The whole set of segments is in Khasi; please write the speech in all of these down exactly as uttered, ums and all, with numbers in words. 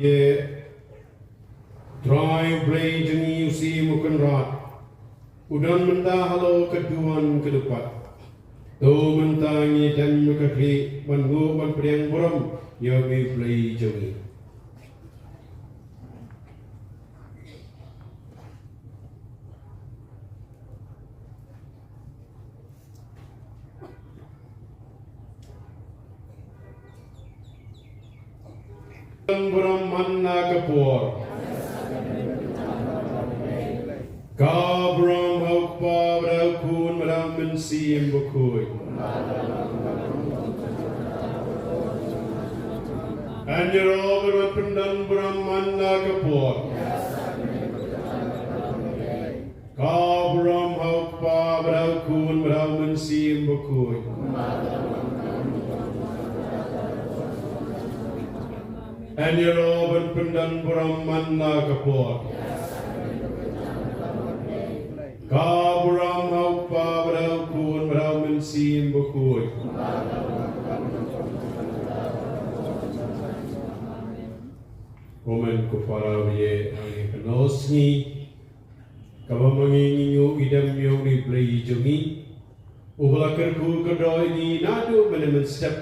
Ïa Trai Blei jong ngi u Siem u Kynrad, u don mynta halor ka duwan ka dewpat. To mynta ngi dem ka khlieh ban nguh ban pdiang burom ïa u Blei jong ngi. Burom man la ka por. Ka burom ha u Kpa bad ha u Khun bad ha u Mynsiem Bakhuid. Ngi ïaroh ban pyndon burom man la ka por. Ka burom ha u Kpa bad ha u Khun bad ha u Mynsiem Bakhuid. Ngi ïaroh ban pyndon burom man la ka por. Ka burom ha u Kpa bad ha u Khun bad ha u Mynsiem Bakhuid. Ko hynmen ko para, ha kane ka nosngi kaba ma ngi ngi ïoh ïa u Blei jong ngi, uba la kyrkhu kyrdoh ïa ngi naduh mynne mynstep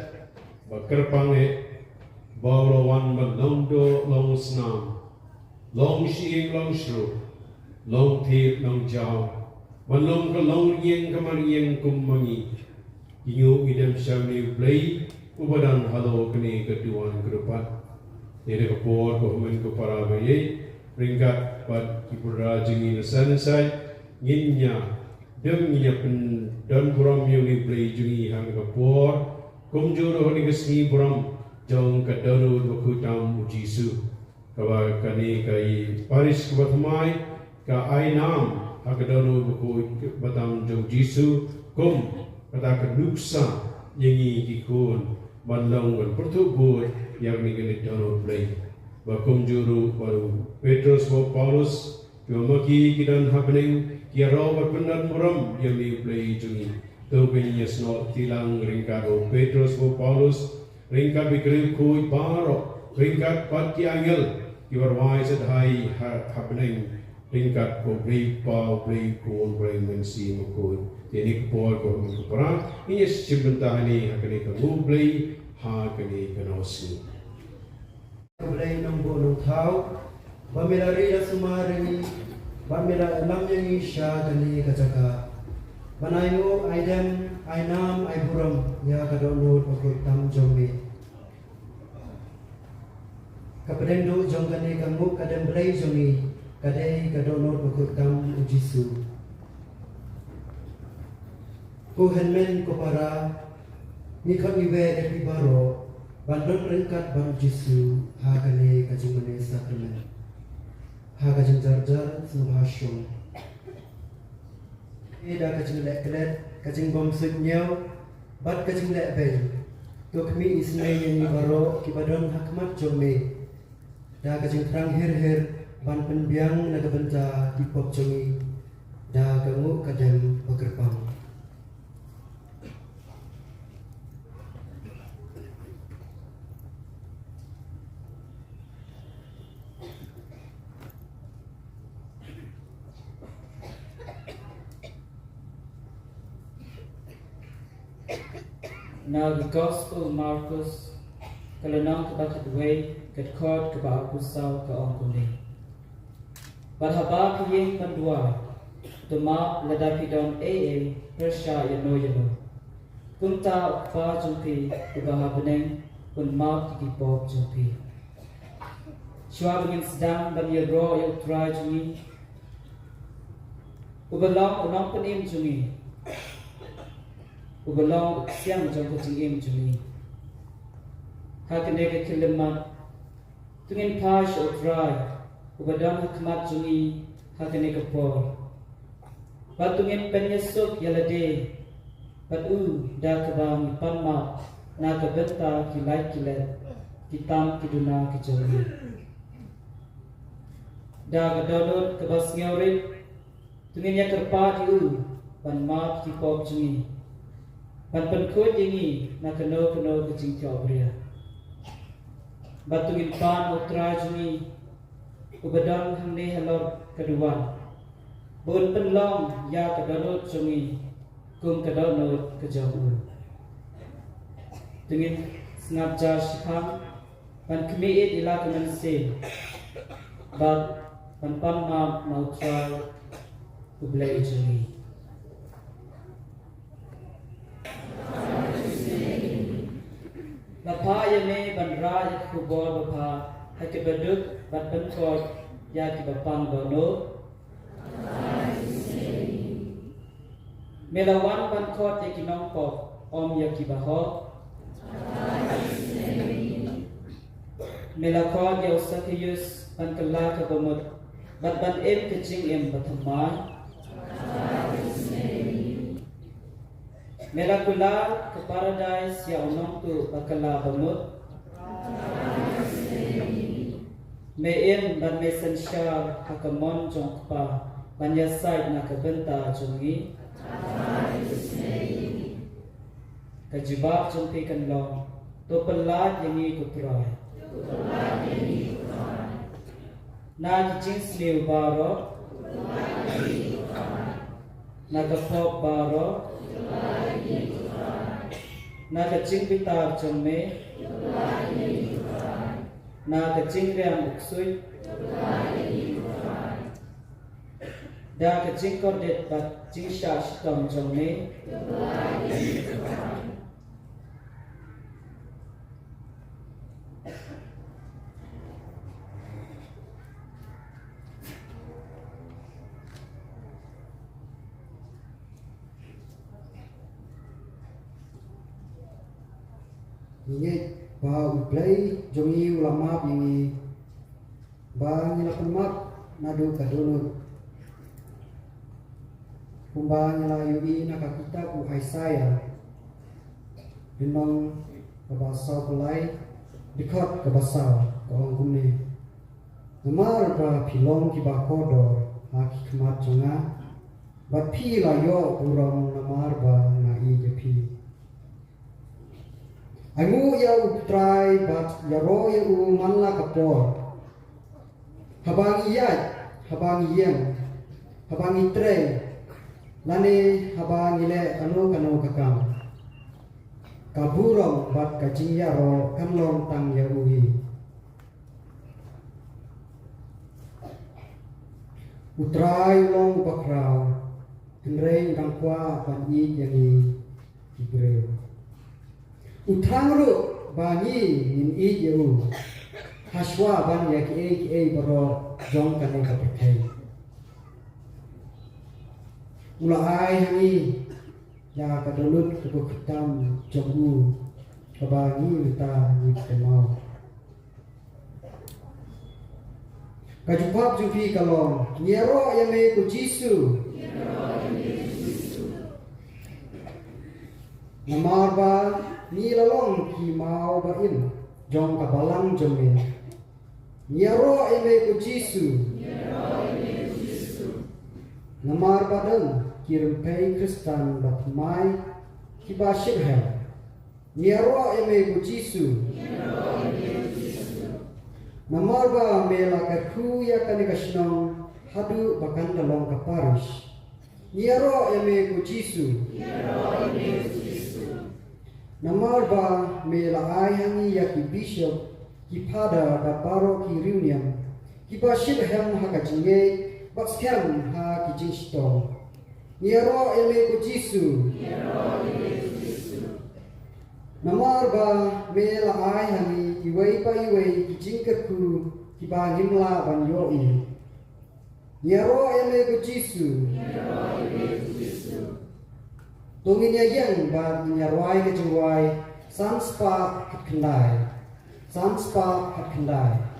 ba kyrpang eh, ba u la wan ban long doh long snam, long shyieng long shyieng, long thied long jaw, ban long ka longïing ka marïing kum ma ngi. Ngi ïoh ïa u Blei uba don halor kane ka duwan ka dewpat. Ïa kane ka por ko hynmen ko para, ba ïeit ryngkat bad ki para jong ngi na Sunnyside, ngin ïa dang ngin ïa pyndon burom ïa u Blei jong ngi ha kane ka por, kumjuh ruh ha kane ka sngi burom jong ka Dohnud Bakhuid Tam u Jisu. Kaba kane ka parish kaba thymmai ka ai nam ha ka Dohnud Bakhuid Batam jong u Jisu kum kata ka nuksa ïa ngi ki khun ban long ban pyrthuh bud ïa kane ka Dohnud Blei. Ba kumjuh ruh bad u Petros bad u Paulus, kiba ma ki ki don ha bneng, ki ïaroh ban pyndon burom ïa u Blei jong ngi. To ngin ïa snoh kti lang ryngkat u Petros bad u Paulus, ryngkat bad ki riewkhuid baroh, ryngkat bad ki angel kiba rwai sha dahai ha, ha bneng, ryngkat bad u Blei Kpa, u Blei Khun, u Blei Mynsiem Bakhuid. Ïa kane ka por ko hynmen ko para, ngin ïa shim bynta hangne ha kane ka Nguh Blei ha kane ka nosngi. Blei nongbuh nongthaw, ba me la ri la sumar ïa ngi, ba me la ïalam ïa ngi sha kane ka jaka. Ban ai nguh, ai dem, ai nam, ai burom ïa ka dohnud bakhuid tam jong me. Ka pdeng duh jong kane ka nguh ka dem Blei jong ngi ka dei ka dohnud bakhuid tam u Jisu. Ko hynmen ko para, ngi khot ngi weh ïa phi baroh ban don ryngkat bad u Jisu ha kane ka jingmane sakramen, ha ka jingjarjar sngewbha shong. Ïa da ka jingleh klet, ka jingbymsuidñiew bad ka jingleh beiñ, to khmih isynei ïa ngi baroh kiba don ha khmat jong me da ka jingthrang hir hir ban pynbiang na ka bynta ki pop jong ngi da ka nguh ka dem ba kyrpang. Na ka Gospel Markus, ka lynnong kaba khatwei, ka dkhot kaba arphew saw, ka ong kumne: Bad haba phi ïeng ban duwai, to map lada phi don ei ei pyrshah ïano ïano. Kumta u Kpa jong phi uba ha bneng un map ïa ki pop jong phi. Shuwa ba ngin sdang ban ïaroh ïa u Trai jong ngi, uba long u nongpynim jong ngi, uba long u ksiang jong ka jingim jong ngi, ha kane ka khyllipmat, to ngin phai sha u Trai uba don ha khmat jong ngi ha kane ka por. Bad to ngin pynïasuk ïa lade bad u da kaba ngi pan map na ka bynta ki lait ki let, ki tam ki duna ki jong ngi. Da ka dohnud kaba sngewrit, to ngin ïa kyrpad ïa u ban map ki pop jong ngi, ban pynkhuid ïa ngi na kano kano ka jingthohbria. Bad to ngin pan ha u Trai jong ngi uba don hangne halor ka duwan, ba un pynlong ïa ka dohnud jong ngi kum ka dohnud ka jong u. To ngin sngap jar shiphang ban khmih ïa la ka mynsiem bad ban pan map na u Trai u Blei jong ngi. La phah ïa me ban rah ïa ka khubor babha ha kiba duk bad ban koit ïa kiba pang dohnud. Me la wan ban khot ïa ki nongpop, ym ïa kiba hok. Me la khot ïa u Sakhaius ban kylla kaba mut bad ban im ka jingim bathymmai. Me la kular ka paradais ïa u nongtuh ba kylla ba mut. Me im bad me synshar ha ka mon jong u Kpa ban ïasaid na ka bynta jong ngi. Ka jubab jong phi kan long, to pyllait ïa ngi ko Trai. Na ki jingsniew baroh, na ka pop baroh, na ka jingbitar jong me, na ka jingriam u ksuid, da ka jingkordit bad jingshah shitom jong me. Ngi ngeit ba U Blei jong ngi u la map ïa ngi, ba ngi la pynmap naduh ka dohnud. Kumba ngi la ïohi na ka kitab u Isaiah, lynnong kaba sawphew lai, dkhot kaba saw, ka ong kumne: Namar ba phi long kiba kordor ha ki khmat jong nga, bad phi la ïoh burom namar ba nga ïeit ïa phi. Ai nguh ïa U Trai bad ïaroh ïa u man la ka por. Haba ngi ïaid, haba ngi ïeng, haba ngi trei, lane haba ngi leh kano kano ka kam, ka burom bad ka jingïaroh kan long tang ïa u hi. U Trai u long uba khraw. hynrei u dang kwah ban ïeit ïa ngi ki briew. U thrang ruh ba ngi ngin ïeit ïa u, hashwa ban ïa kiei kiei baroh jong kane ka pyrthei. U la ai ha ngi ïa ka dohnud kaba khamtam jong u, kaba ngi mynta ngi kynmaw. Ka jubab jong phi ka long, ngi ïaroh ïa me ko Jisu. Namar ba ngi la long ki maw ba im jong ka balang jong me. Ngi ïaroh ïa me ko Jisu. Namar ba don ki rympei Khristan ba thymmai kiba shitrhem. Ngi ïaroh ïa me ko Jisu. Namar ba me la kyrkhu ïa kane ka shnong haduh ba kan da long ka parish. Ngi ïaroh ïa me ko Jisu. Namar ba me la ai ha ngi ïa ki bishop, ki phadar bad baroh ki riewniam kiba shitrhem ha ka jingngeit bad skhem ha ki jingshitom. Ngi ïaroh ïa me ko Jisu. Namar ba me la ai ha ngi iwei pa iwei ki jingkyrkhu kiba ngim lah ban ïohi. Ngi ïaroh ïa me ko Jisu. To ngin ïa ïeng bad ngin ïa rwai ka jingrwai san spah khatkhyndai. San spah khatkhyndai.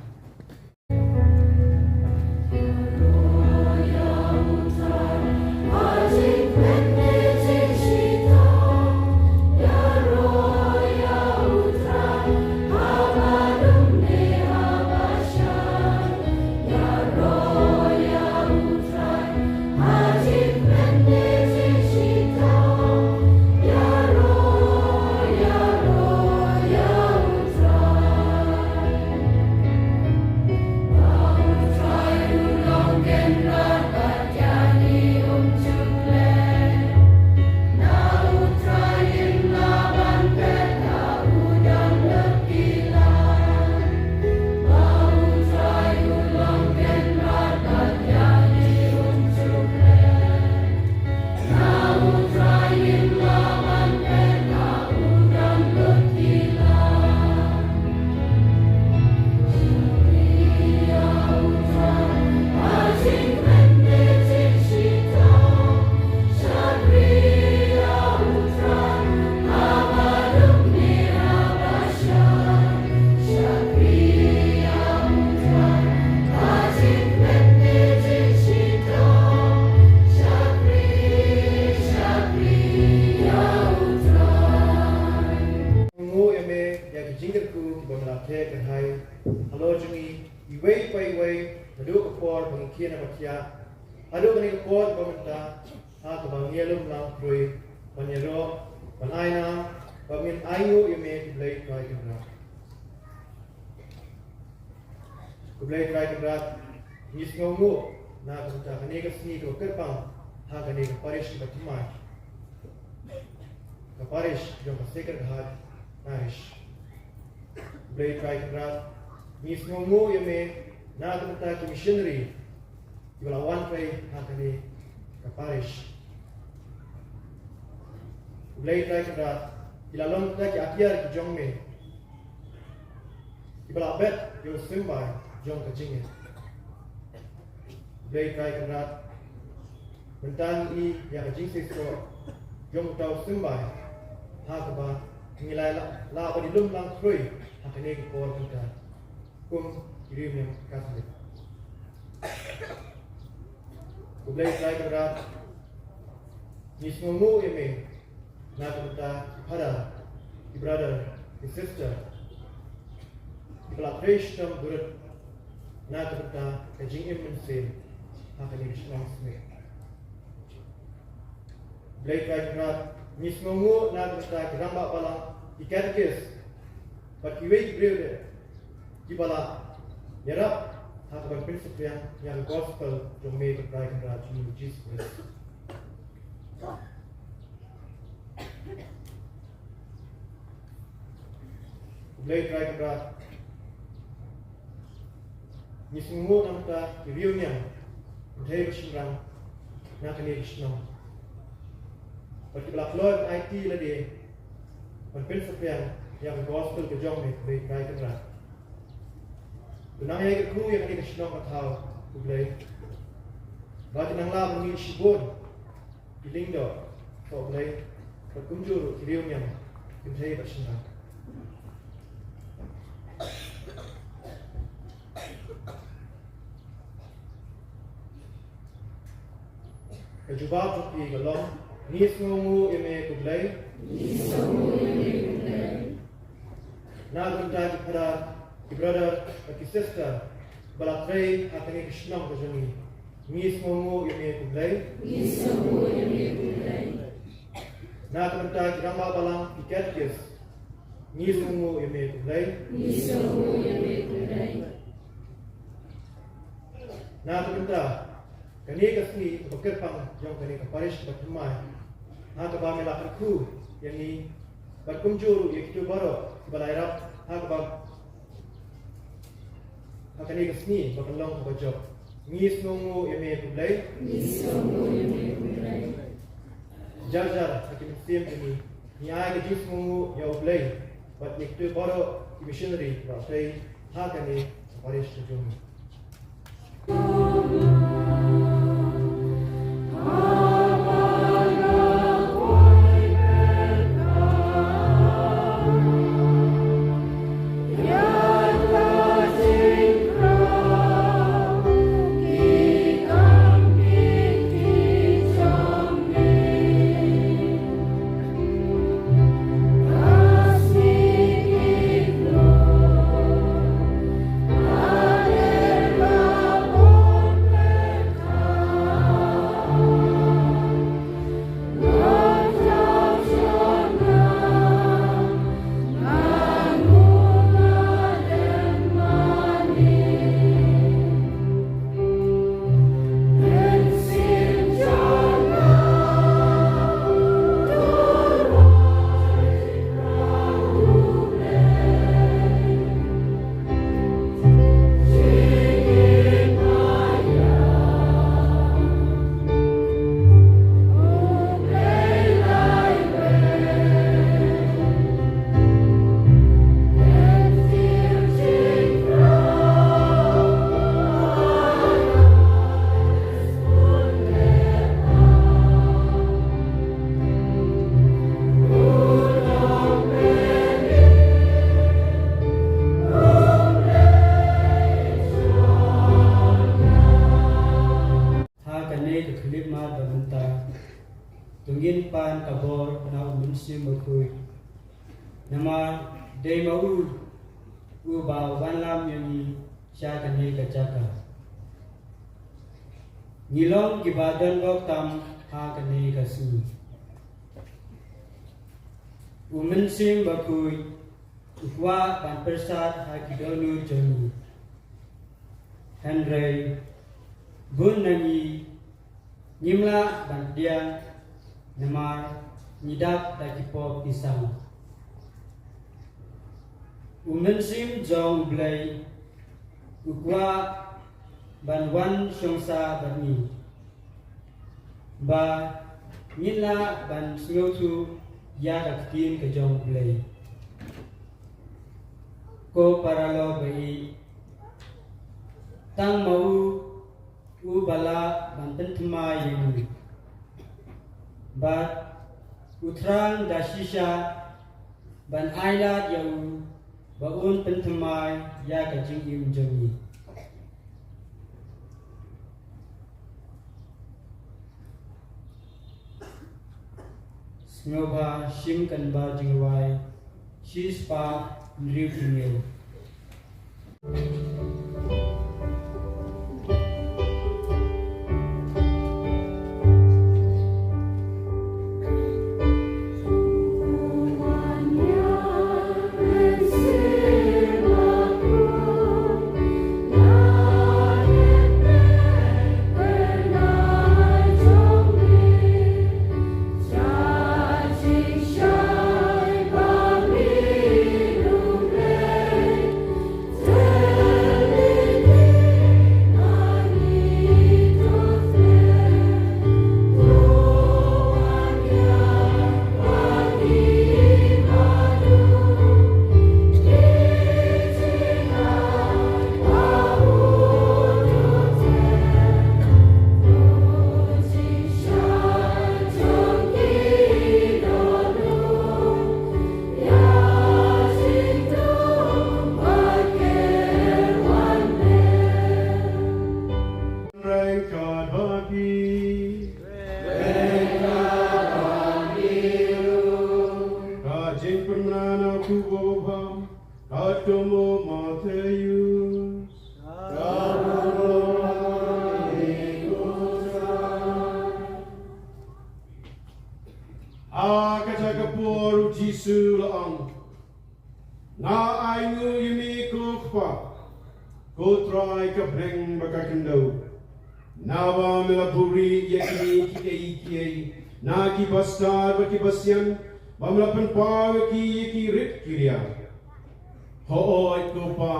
Nguh ïa me ïa ki jingkyrkhu kiba me la theh kyrhai halor jong ngi iwei pa iwei, naduh ka por ba ngi khie na ba thiah haduh kane ka por ba mynta, ha kaba ngi ïalum lang khrui ban ïaroh ban ai nam ba ngin ainguh ïa me, ko Blei Trai Kynrad. Ko Blei Trai Kynrad, ngi sngewnguh na ka bynta kane ka sngi kaba kyrpang ha kane ka parish kaba thymmai, ka parish jong ka Sacred Heart Parish. Ko Blei Trai Kynrad, ngi sngewnguh ïa me na ka bynta ki missionary kiba la wan trei ha kane ka parish. Ko Blei Trai Kynrad, ki la long kita ki atiar ki jong me kiba la bet ïa u symbai jong ka jingngeit. Ko Blei Trai Kynrad, mynta ngi ïohi ïa ka jingseisoh jong uta u symbai ha kaba ngi la lah ban ïalum lang khrui ha kane ka por mynta kum ki riewniam Katholik. Ko Blei Trai Kynrad, ngi sngewnguh ïa me na ka bynta ki phadar, ki brother, ki sister kiba la trei shitom burom na ka bynta ka jingim mynsiem ha kane ka shnong Smit. Blei Trai Kynrad, ngi sngewnguh na ka bynta ki rangbah balang, ki katekist bad kiwei ki briew de kiba la ïarap ha kaba pynsaphriang ïa ka gospel jong me, ko Trai Kynrad jong ngi Jisu Khrist. Blei Trai Kynrad, ngi sngewnguh na ka bynta ki riewniam, ki kynthei bad shynrang na kane ka shnong. bad kiba la kloi ban aiti lade ban pynsaphriang ïa ka gospel ka jong me, ko Blei Trai Kynrad. To nang ïai kyrkhu ïa kane ka shnong ka thaw, ko Blei, ba to nang lah ban mih shibun ki lyngdoh, ko Blei, bad kumjuh ruh ki riewniam kynthei bad shynrang. Ka jubab jong phi ka long, ngi sngewnguh ïa me, ko Blei. Ngi sngewnguh ïa me, ko Blei. Na ka bynta ki phadar, ki brother bad ki sister ba la trei ha kane ka shnong ka jong ngi, ngi sngewnguh ïa me, ko Blei. Ngi sngewnguh ïa me, ko Blei. Na ka bynta ki rangbah balang, ki katekis, ngi sngewnguh ïa me, ko Blei. Ngi sngewnguh ïa me, ko Blei. Na ka bynta kane ka sngi kaba kyrpang jong kane ka parish kaba thymmai, ha kaba me la kyrkhu ïa ngi bad kumjuh ruh ïa kito baroh kiba la ïarap ha kaba, ha kane ka sngi ba kan long kaba jop, ngi sngewnguh ïa me, ko Blei. Ngi sngewnguh ïa me, ko Blei. Jar jar ha ki mynsiem jong ngi, ngi ai ka jingsngewnguh ïa U Blei bad ïa kito baroh ki missionary kiba trei ha kane ka parish ka jong ngi. Ha kane ka khyllipmat ba mynta, to ngin pan ka bor na U Mynsiem Bakhuid. Namar dei ma u uba wanlam ïa ngi sha kane ka jaka. Ngi long kiba donbok tam ha kane ka sngi. U Mynsiem Bakhuid u kwah ban pyrsad ha ki dohnud jong ngi. Hynrei bun na ngi ngim lah ban pdiang namar ngi dap da ki pop ki sam. U Mynsiem jong U Blei u kwah ban wan shong sah bad ngi, ba ngin lah ban sngewthuh ïa ka ktien ka jong U Blei. Ko paralok ba ïeit, tang ma u uba lah ban pynthymmai ïa ngi. Bad u thrang da shisha ban ailad ïa u ba un pynthymmai ïa ka jingim jong ngi. Sngewbha shim kynbat jingrwai shispah hynriew hynñiew. Ha kata ka por u Jisu u la ong, nga ainguh ïa me ko Kpa, ko Trai ka bneng bad ka khyndew. Naba me la buhrieh ïa kine kiei kiei na ki bastad bad ki basian, bad me la pynpaw ïa ki ïa ki rit ki riam. Hooid ko Pa,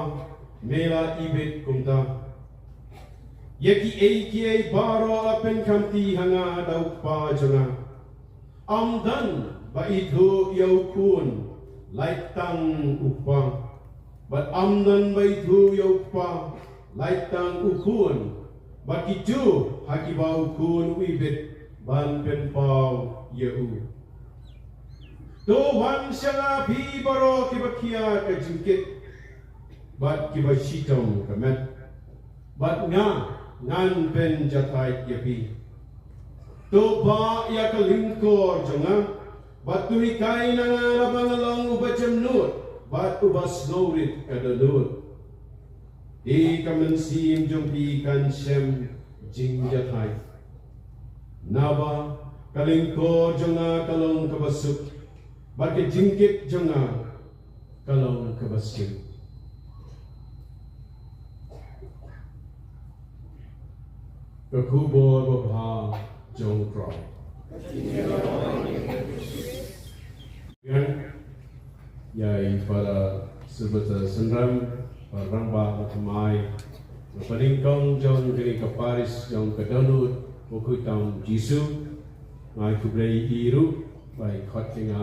me la ibit kumta. Ïa kiei kiei baroh la pynkhamti ha nga da u Kpa jong nga. Ym don ba ithuh ïa u Khun, lait tang u Kpa. Bad ym don ba ithuh ïa u Kpa, lait tang u Khun. Bad kito ha kiba u Khun u ibit ban pynpaw ïa u. To wan sha nga phi baroh kiba khia ka jingkit bad kiba shitom ka met, bad nga ngan pynjahthait ïa phi. To bah ïa ka lyngkor jong nga, bad to hikai na nga, naba nga long uba jemnud bad uba sngewrit ka dohnud. Te ka mynsiem jong phi kan shem jingjahthait. Naba ka lyngkor jong nga ka long kaba suk, bad ka jingkit jong nga ka long kaba suk. Ka khubor babha jong u Trai. Ïa i Father Sylvester Synram, Father rangbah ba thymmai, ba nyngkong jong kane ka parish jong ka dohnud bakhuid tam Jisu. Nga ai khublei ïa i ruh ba i khot ïa nga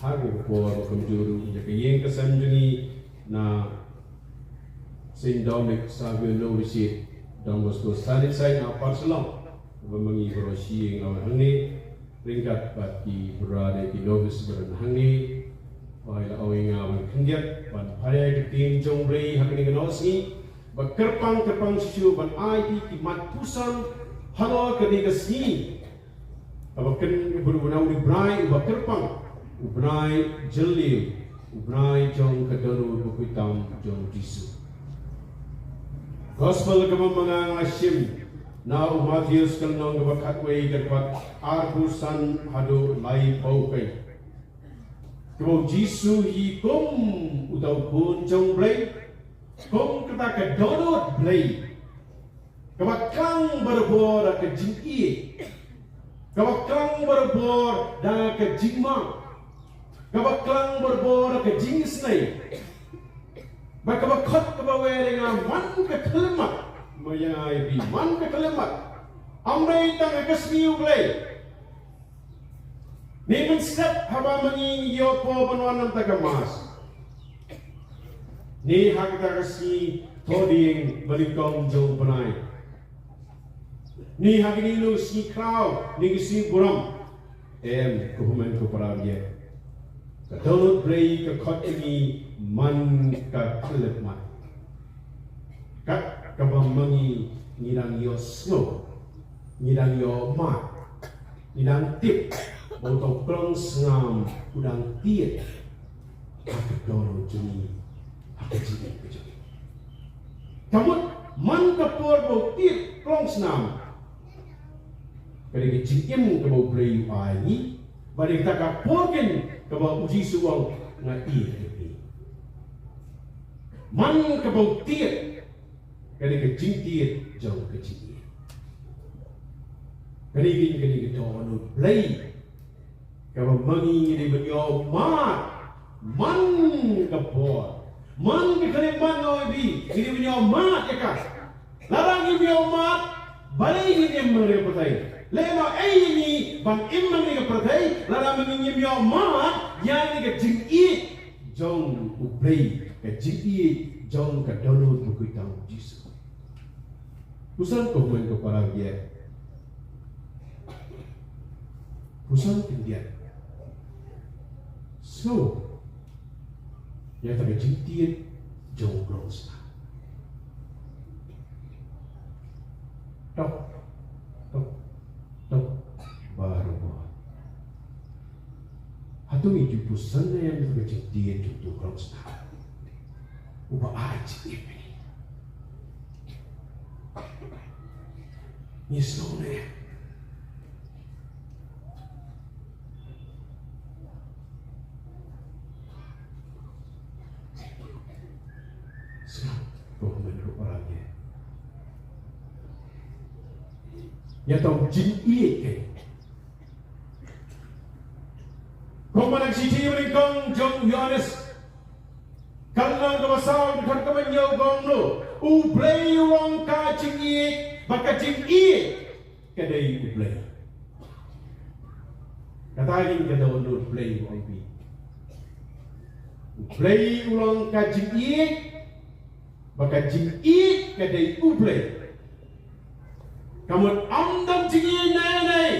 ha kane ka por ba kumjuh ruh ïa ka ïing ka sem jong i na Saint Dominic Savio Novitiate Don Bosco Sunnyside na Upper Shillong. Ba ma ngi baroh shi ngi la wan hangne ryngkat bad ki brother ki novice ba don hangne. Ba i la ong ïa nga ban khyndiat ban phai ïa ka ktien jong U Blei ha kane ka nongsngi. Ba kyrpang kyrpang shisha ban ai ïa ki mat puson halor kane ka sngi. Kaba kynmaw ba u dei u bnai uba kyrpang, u bnai jylliew, u bnai jong ka dohnud bakhuid tam jong u Jisu. Gospel kaba ma nga nga la shim na u Mathaios ka lynnong kaba khatwei, ka dkhot arphew san haduh laiphew wei. Kaba u Jisu hi kum uta u Khun jong U Blei, kum kata ka dohnud Blei. Kaba klang barabor da ka jingïeit. Kaba klang barabor da ka jingma. Kaba klang barabor da ka jingisynei. Bad kaba khot kaba wer ïa nga man ka khyllipmat. Ma ïa nga ïa phi man ka khyllipmat. Ym dei tang ha ka sngi U Blei. Ne mynstep haba ma ngi ïoh por ban wan na kata ka mass, ne ha kata ka sngi thohdieng ba nyngkong jong u bnai, ne ha kine ki sngi khraw, ne ki sngi burom, em ko hynmen ko para, ïa ka dohnud Blei ka khot ïa ngi man ka khyllipmat. Kat kaba ma ngi ngi dang ïohsngew, ngi dang ïohmad, ngi dang tip ba uta u klongsnam u dang tied ha ka dohnud jong ngi, ha ka jingim ka jong ngi. Ka mut man ka por ba u tied klongsnam, ka dei ka jingim kaba U Blei u ai ngi, ba dei kata ka por keiñ kaba u Jisu u ong, nga ïeit ïa phi. Man kaba u tied, ka dei ka jingtied jong ka jingïeit. Ka dei ka, ka dei ka dohnud Blei kaba ma ngi ngi dei ban ïohmad man ka por, man ka khyllipmat, nga ong ïa phi, ngi dei ban ïohmad ïa ka. Lada ngim ïohmad, balei ngin im ha kane ka pyrthei? Lehnoh ei ïa ngi ban im ha kane ka pyrthei lada ma ngi ngim ïohmad ïa kane ka jingïeit jong U Blei, ka jingïeit jong ka dohnud bakhuid tam Jisu. Puson ko hynmen ko para, ïa puson khyndiat. So, ïa kata ka jingtied jong u klongsnam. Tok, tok, tok barabor. Hato ngi ju puson ne em ïa kata ka jingtied jong uta u klongsnam uba ai jingim ïa ngi? Ngi sngew ne em? Ïa tang jingïeit. Kumba na ka shithi banyngkong jong u Ïoannis, ka lynnong kaba saw, dkhot kaba hynñiew ka ong kumno: U Blei u long ka jingïeit, bad ka jingïeit ka dei U Blei. Kata hi ka dohnud Blei, u ong phi. U Blei u long ka jingïeit, bad ka jingïeit ka dei U Blei. Ka mut ym don jingïeit na ei na ei.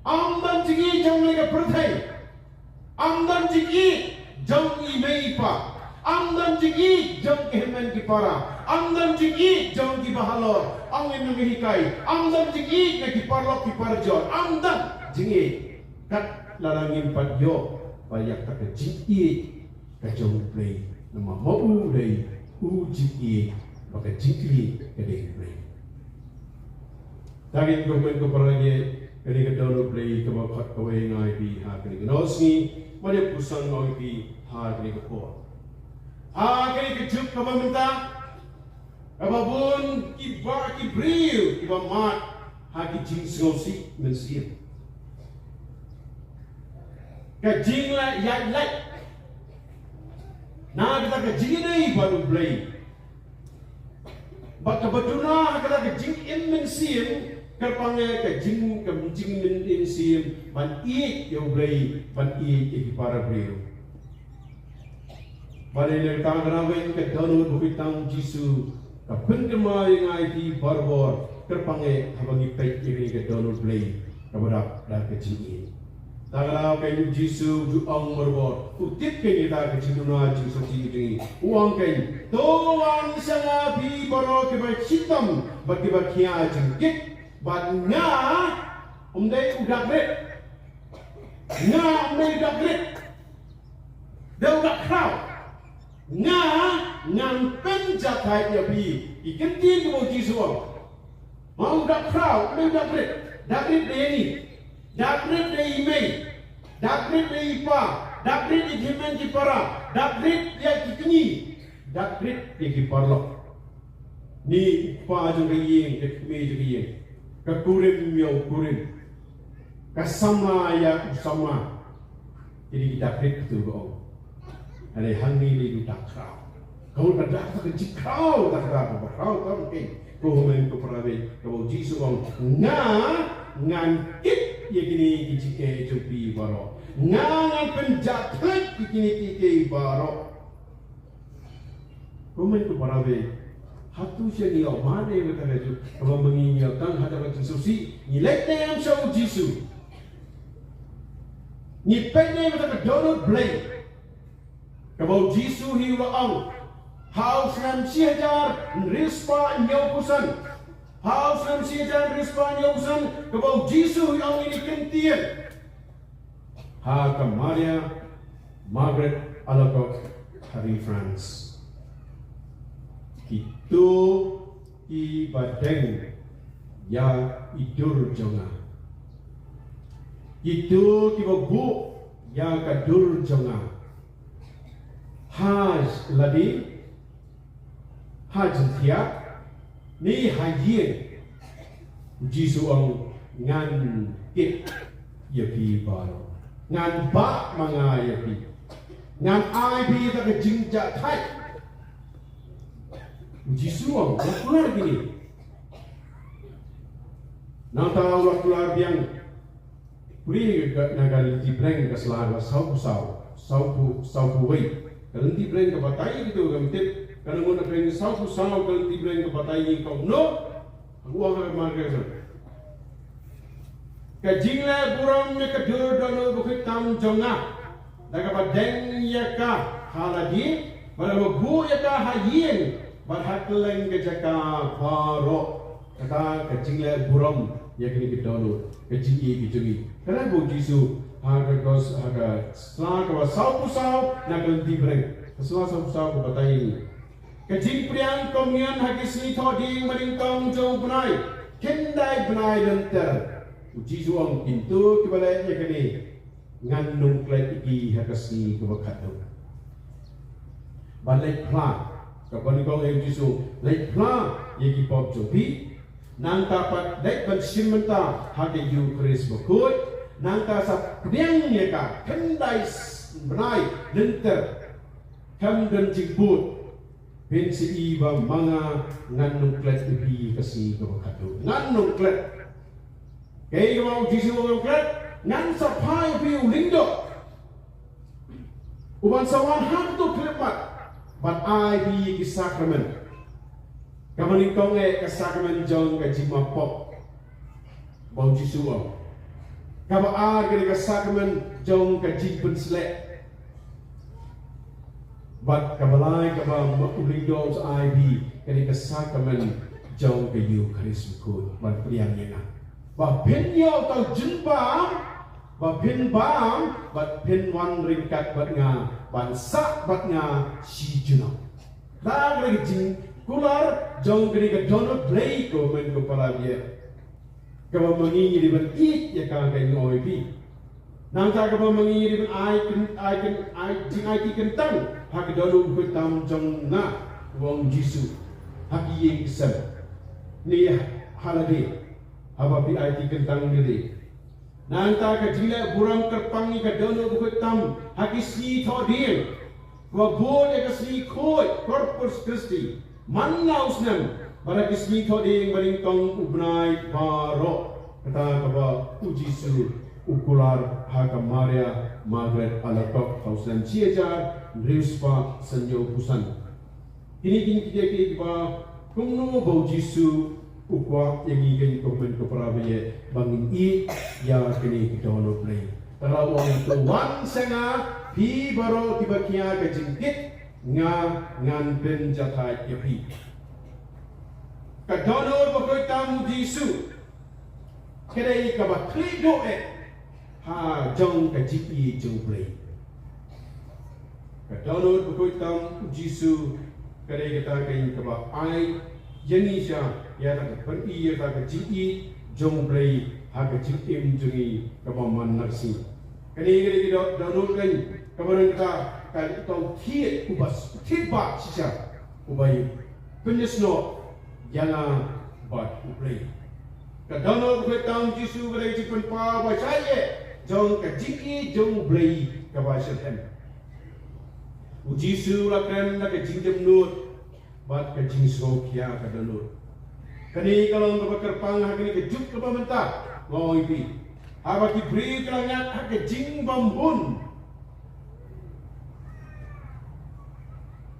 Ym don jingïeit jong kane ka pyrthei. Ym don jingïeit jong i mei i pa. Ym don jingïeit jong ki hynmen ki para. Ym don jingïeit jong ki bahalor, ong ki nonghikai. Ym don jingïeit na ki paralok ki parajor. Ym don jingïeit. Kat lada ngim pat ïoh ba ïa kata ka jingïeit ka jong U Blei, namar ma u dei u jingïeit, bad ka jingïeit ka dei U Blei. Te kumne ko para, ïa kane ka dohnud Blei kaba khot kawei nga ai phi ha kane ka nongshong, ma dei puson ma ai phi ha kane ka por. Ha kane ka juk kaba mynta, kaba bun kiba, ki briew kiba mad ha ki jingsngewsih mynsiem. Ka jingïaid lait na kata ka jingïadei bad U Blei, bad kaba duna ha kata ka jingim mynsiem, kyrpang ïa ka jing, ka jingim mynsiem ban ïeit ïa U Blei, ban ïeit ïa ki para briew. Bad ïa kata ka daw, ka dohnud ba khot tam Jisu ka pynkynmaw ïa nga ai phi barabor, kyrpang ïa haba ngi peit ïa ka dohnud Blei kaba dap da ka jingïeit. Te ka daw ka Jisu u ju ong barabor, u tip ka ïa kata ka jingduna jingsngewsih jong ngi. U ong ka, to wan sha nga phi baroh kiba shitom bad kiba khia jingkit, bad nga, ym dei u dak rit. Nga ym dei u dak rit. Dei u dak khraw. Nga ngan pynjahthait ïa phi. Ki kyntien kaba u Jisu u ong. Ma u dak khraw, ym dei u dak rit. Dak rit dei ïa ngi. Dak rit dei i mei. Dak rit dei i pa. Dak rit ïa ki hynmen ki para. Dak rit ïa ki kñi. Dak rit ïa ki paralok. Ni u kpa jong ka ïing, ka kmie jong ka ïing. Ka kurim ïa u kurim. Ka samla ïa u samla. Kine ki dak rit, to ka ong. Hynrei hangne lei u dak khraw. Ka mut ka dak ka jingkhraw, dak dak ka khraw tam ke. Ko hynmen ko para, kaba u Jisu u ong, nga ngan kit ïa kine ki jingeh jong phi baroh. Nga ngan pynjahthait ïa kine ki jingeh baroh. Ko hynmen ko para, hato sha ngi ïoh mane ïa kata ka juk, kaba ma ngi ïoh tang ha kata ka jingsngewsih, ngi leit ne em sha u Jisu? Ngi peit ne em ha kata ka dohnud Blei? Kaba u Jisu hi u la ong ha u snem shi hajar hynriew spah hynñiewphew san. Ha u snem shi hajar hynriew spah hynñiewphew san, kaba u Jisu hi u ong ïa kine ki kyntien ha ka Maria Margaret Alacoque Harry France. Kito kiba deng ïa i dur jong nga, kito kiba buh ïa ka dur jong nga, ha lade, ha jingthiah, ne ha ïing, u Jisu u ong, ngan kit ïa phi baroh. Ngan bah ma nga ïa phi. Ngan ai phi ïa ka jingjahthait. U Jisu u ong, u la kular kine. Nangta u la kular biang. Pule ka, na ka Lynti Breng ka sla ka sawphew saw, sawphew, sawphew wei. Ka Lynti Breng ka batai kito kam tip. Ka nang ngun na phreng sawphew saw ka Lynti Breng ka batai, ka ong kumno? Ka ong ha mar ka, ka jingleh burom ïa ka dur dohnud bakhuid tam jong nga, da kaba deng ïa ka ha lade, bad da kaba buh ïa ka ha ïing, bad ha kylleng ka jaka baroh. Kata ka jingleh burom ïa kine ki dohnud, ka jingïeit ka jong ngi. Kane ba u Jisu ha ka gos, ha ka sla kaba sawphew saw na ka Lynti Breng. Ka sla sawphew saw ka batai ïa ngi. Ka jingpdiang komunion ha ki sngi Thohdieng Maryngkong jong u bnai, khyndai bnai lynter. U Jisu u ong, kito kiba leh ïa kane, ngan nongkhlaiñ ïa ki ha ka sngi kaba khatduh. Ban leit phla, Kaba nyngkong, ïa u Jisu, leit phla ïa ki pop jong phi. Nangta pat leit ban shim bynta ha ka Eukharist bakhuid. Nangta sa pdiang ïa ka khyndai s-, bnai lynter. Khlem don jingbud. Phin sa i ba ma nga ngan nang klet ïa phi ka sngi kaba khatduh. Ngan nang klet. Kaei kaba u Jisu u ong, klet, ngan sa phah ïa phi u lyngdoh uban sa wan ha kato ka khyllipmat ban ai phi ki sakramen. Kaba nyngkong, eh, ka sakramen jong ka jingmap pop, ba u Jisu u ong. Kaba ar, ka dei ka sakramen jong ka jingpynsleh. Bad kaba lai, kaba ma u lyngdoh u sa ai phi, ka dei ka sakramen jong ka Eukharist bakhuid, ban pdiang ïa nga. Ba phin ïoh uta u jingbam, ba phin bam, bad phin wan ryngkat bad nga, ban sah bad nga shi junom. Kata ka dei ka jingkular jong kane ka dohnud Blei, ko hynmen ko para baieit. Kaba ma ngi ngi dei ban ïeit ïa ka, ka jingong ïa phi. Nangta kaba ma ngi ngi dei ban ai kyn-, ai kyn-, ai, jingaiti kyntang ha ka dohnud bakhuid tam jong nga, u ong u Jisu, ha ki ïing ki sem, ne ha lade, haba phi aiti kyntang lade. Nangta ka jingleh burom kyrpang ïa ka dohnud bakhuid tam ha ki sngi thohdieng, kaba bud ïa ka sngi khuid Corpus Christi man la u snem, bad ha ki sngi thohdieng banyngkong u bnai baroh. Kata kaba u Jisu u kular ha ka Maria Magdalene Alacoque ha u snem shi hajar hynriew spah san hynñiew phew san. Kine ki dei ki, kiba kumno ba u Jisu u kwah ïa ngi, ko hynmen ko para baieit, ba ngin ïeit ïa kane ka dohnud Blei. Te la u ong, to wan sha nga phi baroh kiba khia ka jingkit, nga ngan pynjathait ïa phi. Ka dohnud bakhuid tam u Jisu ka dei kaba khlieh duh eh ha jong ka jingïeit jong u Blei. Ka dohnud bakhuid tam u Jisu ka dei kata ka ïing kaba ai ïa ngi sha, ïa kata ka pyni, ïa kata ka jingïeit jong u Blei ha ka jingim jong ngi kaba man la ka sngi. Kane ka dei ka doh-, dohnud ka ïing kaba don kata ka, ka thied, uba thied ba shisha, uba ïa pynïasnoh ïa nga bad u Blei. Ka dohnud bakhuid tam u Jisu ka dei ka jingpynpaw ba shai eh jong ka jingïeit jong u Blei kaba shitrhem. U Jisu u la kren da ka jingjemnud bad ka jingsngewkhia ka dohnud. Kane ka long kaba kyrpang ha kane ka juk kaba mynta, nga ong ïa phi. Haba ki briew ki la ngat ha ka jingbymhun,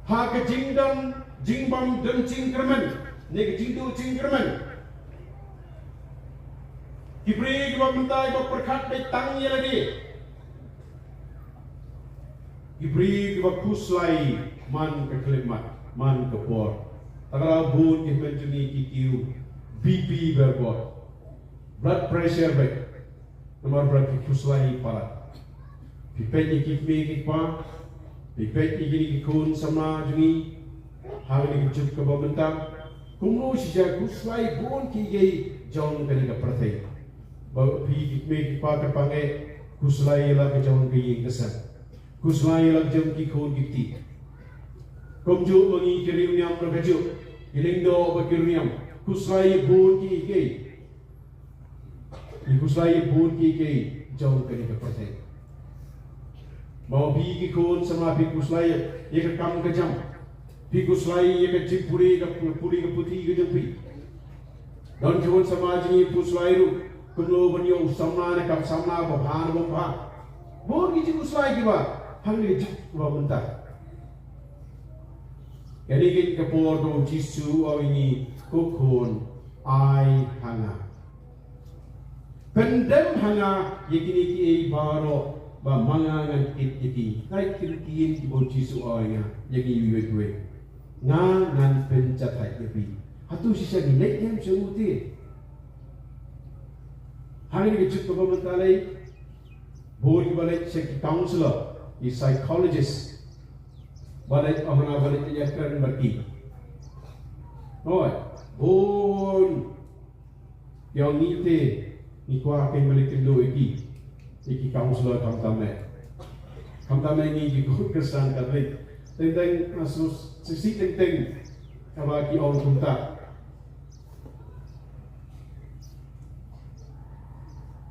ha ka jingdon, jingbym don jingkyrmen, ne ka jingduh jingkyrmen, ki briew kiba mynta kiba pyrkhat beit tang ïa lade. Ki briew kiba khuslai man ka khyllipmat, man ka por. Te ka la bun ki hynmen jong ngi ki kiew B P baroh, blood pressure beit. Namar ba phi khuslai palat. Phi peit ïa ki kmie ki kpa, phi peit ïa kine ki khun samla jong ngi ha kane ka juk kaba mynta. Kumno shisha khuslai bun kiei kiei jong kane ka pyrthei. Ba phi ki kmie ki kpa, kyrpang eh, khuslai ïa la ka jong ka ïing ka sem, khuslai ïa la ka jong ki khun ki kti. Kumjuh ma ngi ki riewniam ruh kajuh, ki lyngdoh bad ki riewniam, khuslai ïa bun kiei kiei. Phi khuslai ïa bun kiei kiei jong kane ka pyrthei. Mo, phi ki khun samla phi khuslai ïa ka kam ka jam. Phi khuslai ïa ka jingpule, ka pu-, pule ka puthi ka jong phi. Don ki khun samla jong ngi khuslai ruh kumno ban ïoh u samla ne kam samla ba bha ne bym bha. Bun ki jingkhuslai kiba hangne jong ngi mynta. Kane ka por ba u Jisu u ong ïa ngi, ko khun, ai ha nga. Pyndem ha nga ïa kine kiei baroh ba ma nga ngan kit ïa ki. Kaei ki ktien kiba u Jisu u ong ïa ngi, ïa ngi iwei pa iwei? Nga ngan pynjathait ïa phi. Hato shisha ngi leit ne em sha u te? Hangne ka juk kaba mynta lei, bun kiba leit sha ki counselor, ki psychologist, ba leit, oh, na ba leit ïakren bad ki. Hooid, bun ïa ngi te, ngi kwah kein ba leit kynduh ïa ki, ïa ki counselor, khamtam eh. Khamtam eh ngi ki khun Khristan Katholik. Teng teng, ah, sus, Shisha teng teng, kaba ki ong kumta.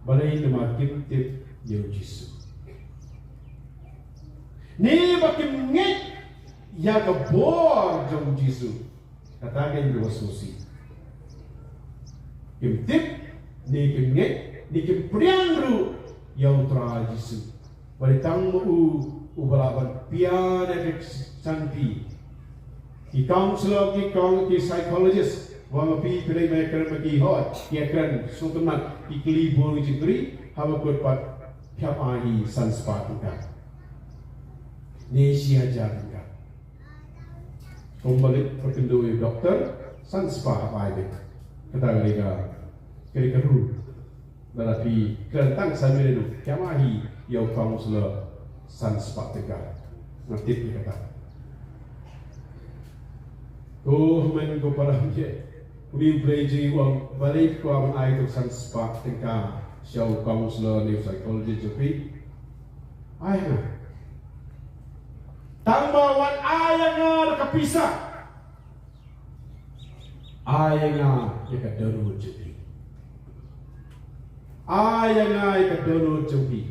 Balei namar kim tip ïa u Jisu. Ne ba kim ngeit ïa ka bor jong u Jisu. Kata ka ïa u Jisu. Kim tip, ne kim ngeit, ne kim pdiang ruh ïa u Trai Jisu. Balei tang ma u, u ba lah ban pdiang ïa ka shanti. Ki counselor, ki coun-, ki psychologist, wa ma phi phi lei ma kren ma ki hoi, ki kren sngewtynnat, ki kylli bun ki jingkylli, haba kut pat phi hap ai hi san spah tyngka. Ne shi hajar tyngka. Kumba leit pyrkhat ïa u doktor, san spah hap ai beit. Kata ka dei ka, ka dei ka rule. Lada phi kren tang san minit ruh, ki ai hi ïa u counselor san spah tyngka. Nga tip ïa kata. Ko hynmen ko para, ïa une u Blei jong ngi u ong, balei phi kwah ban ai tang san spah tyngka sha u counselor ne u psychologist jong phi? Ai ha nga. Tang ba wat ai ha nga da ka pisa. Ai ha nga ïa ka dohnud jong phi. Ai ha nga ïa ka dohnud jong phi.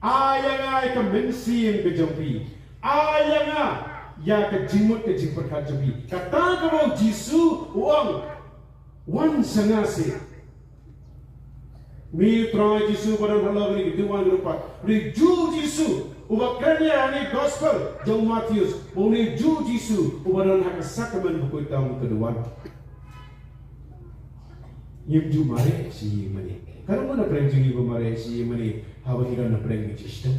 Ai ha nga ïa ka mynsiem ka jong phi. Ai ha nga ïa ka jingmut ka jingpyrkhat jong phi. Kata kaba u Jisu u ong, wan sha nga seh. Une u Trai Jisu uba don halor kane ka dewai ruh pat. Une u Jisu uba kren ïa kane ka gospel jong u Mathaios. Une u Jisu uba don ha ka sakramen bakhuid tam ka dewai. Ngim ju mareh shi mane. Ka don na pdeng jong ngi ba mareh shi mane. Haba ngi don na pdeng ka jingshitom.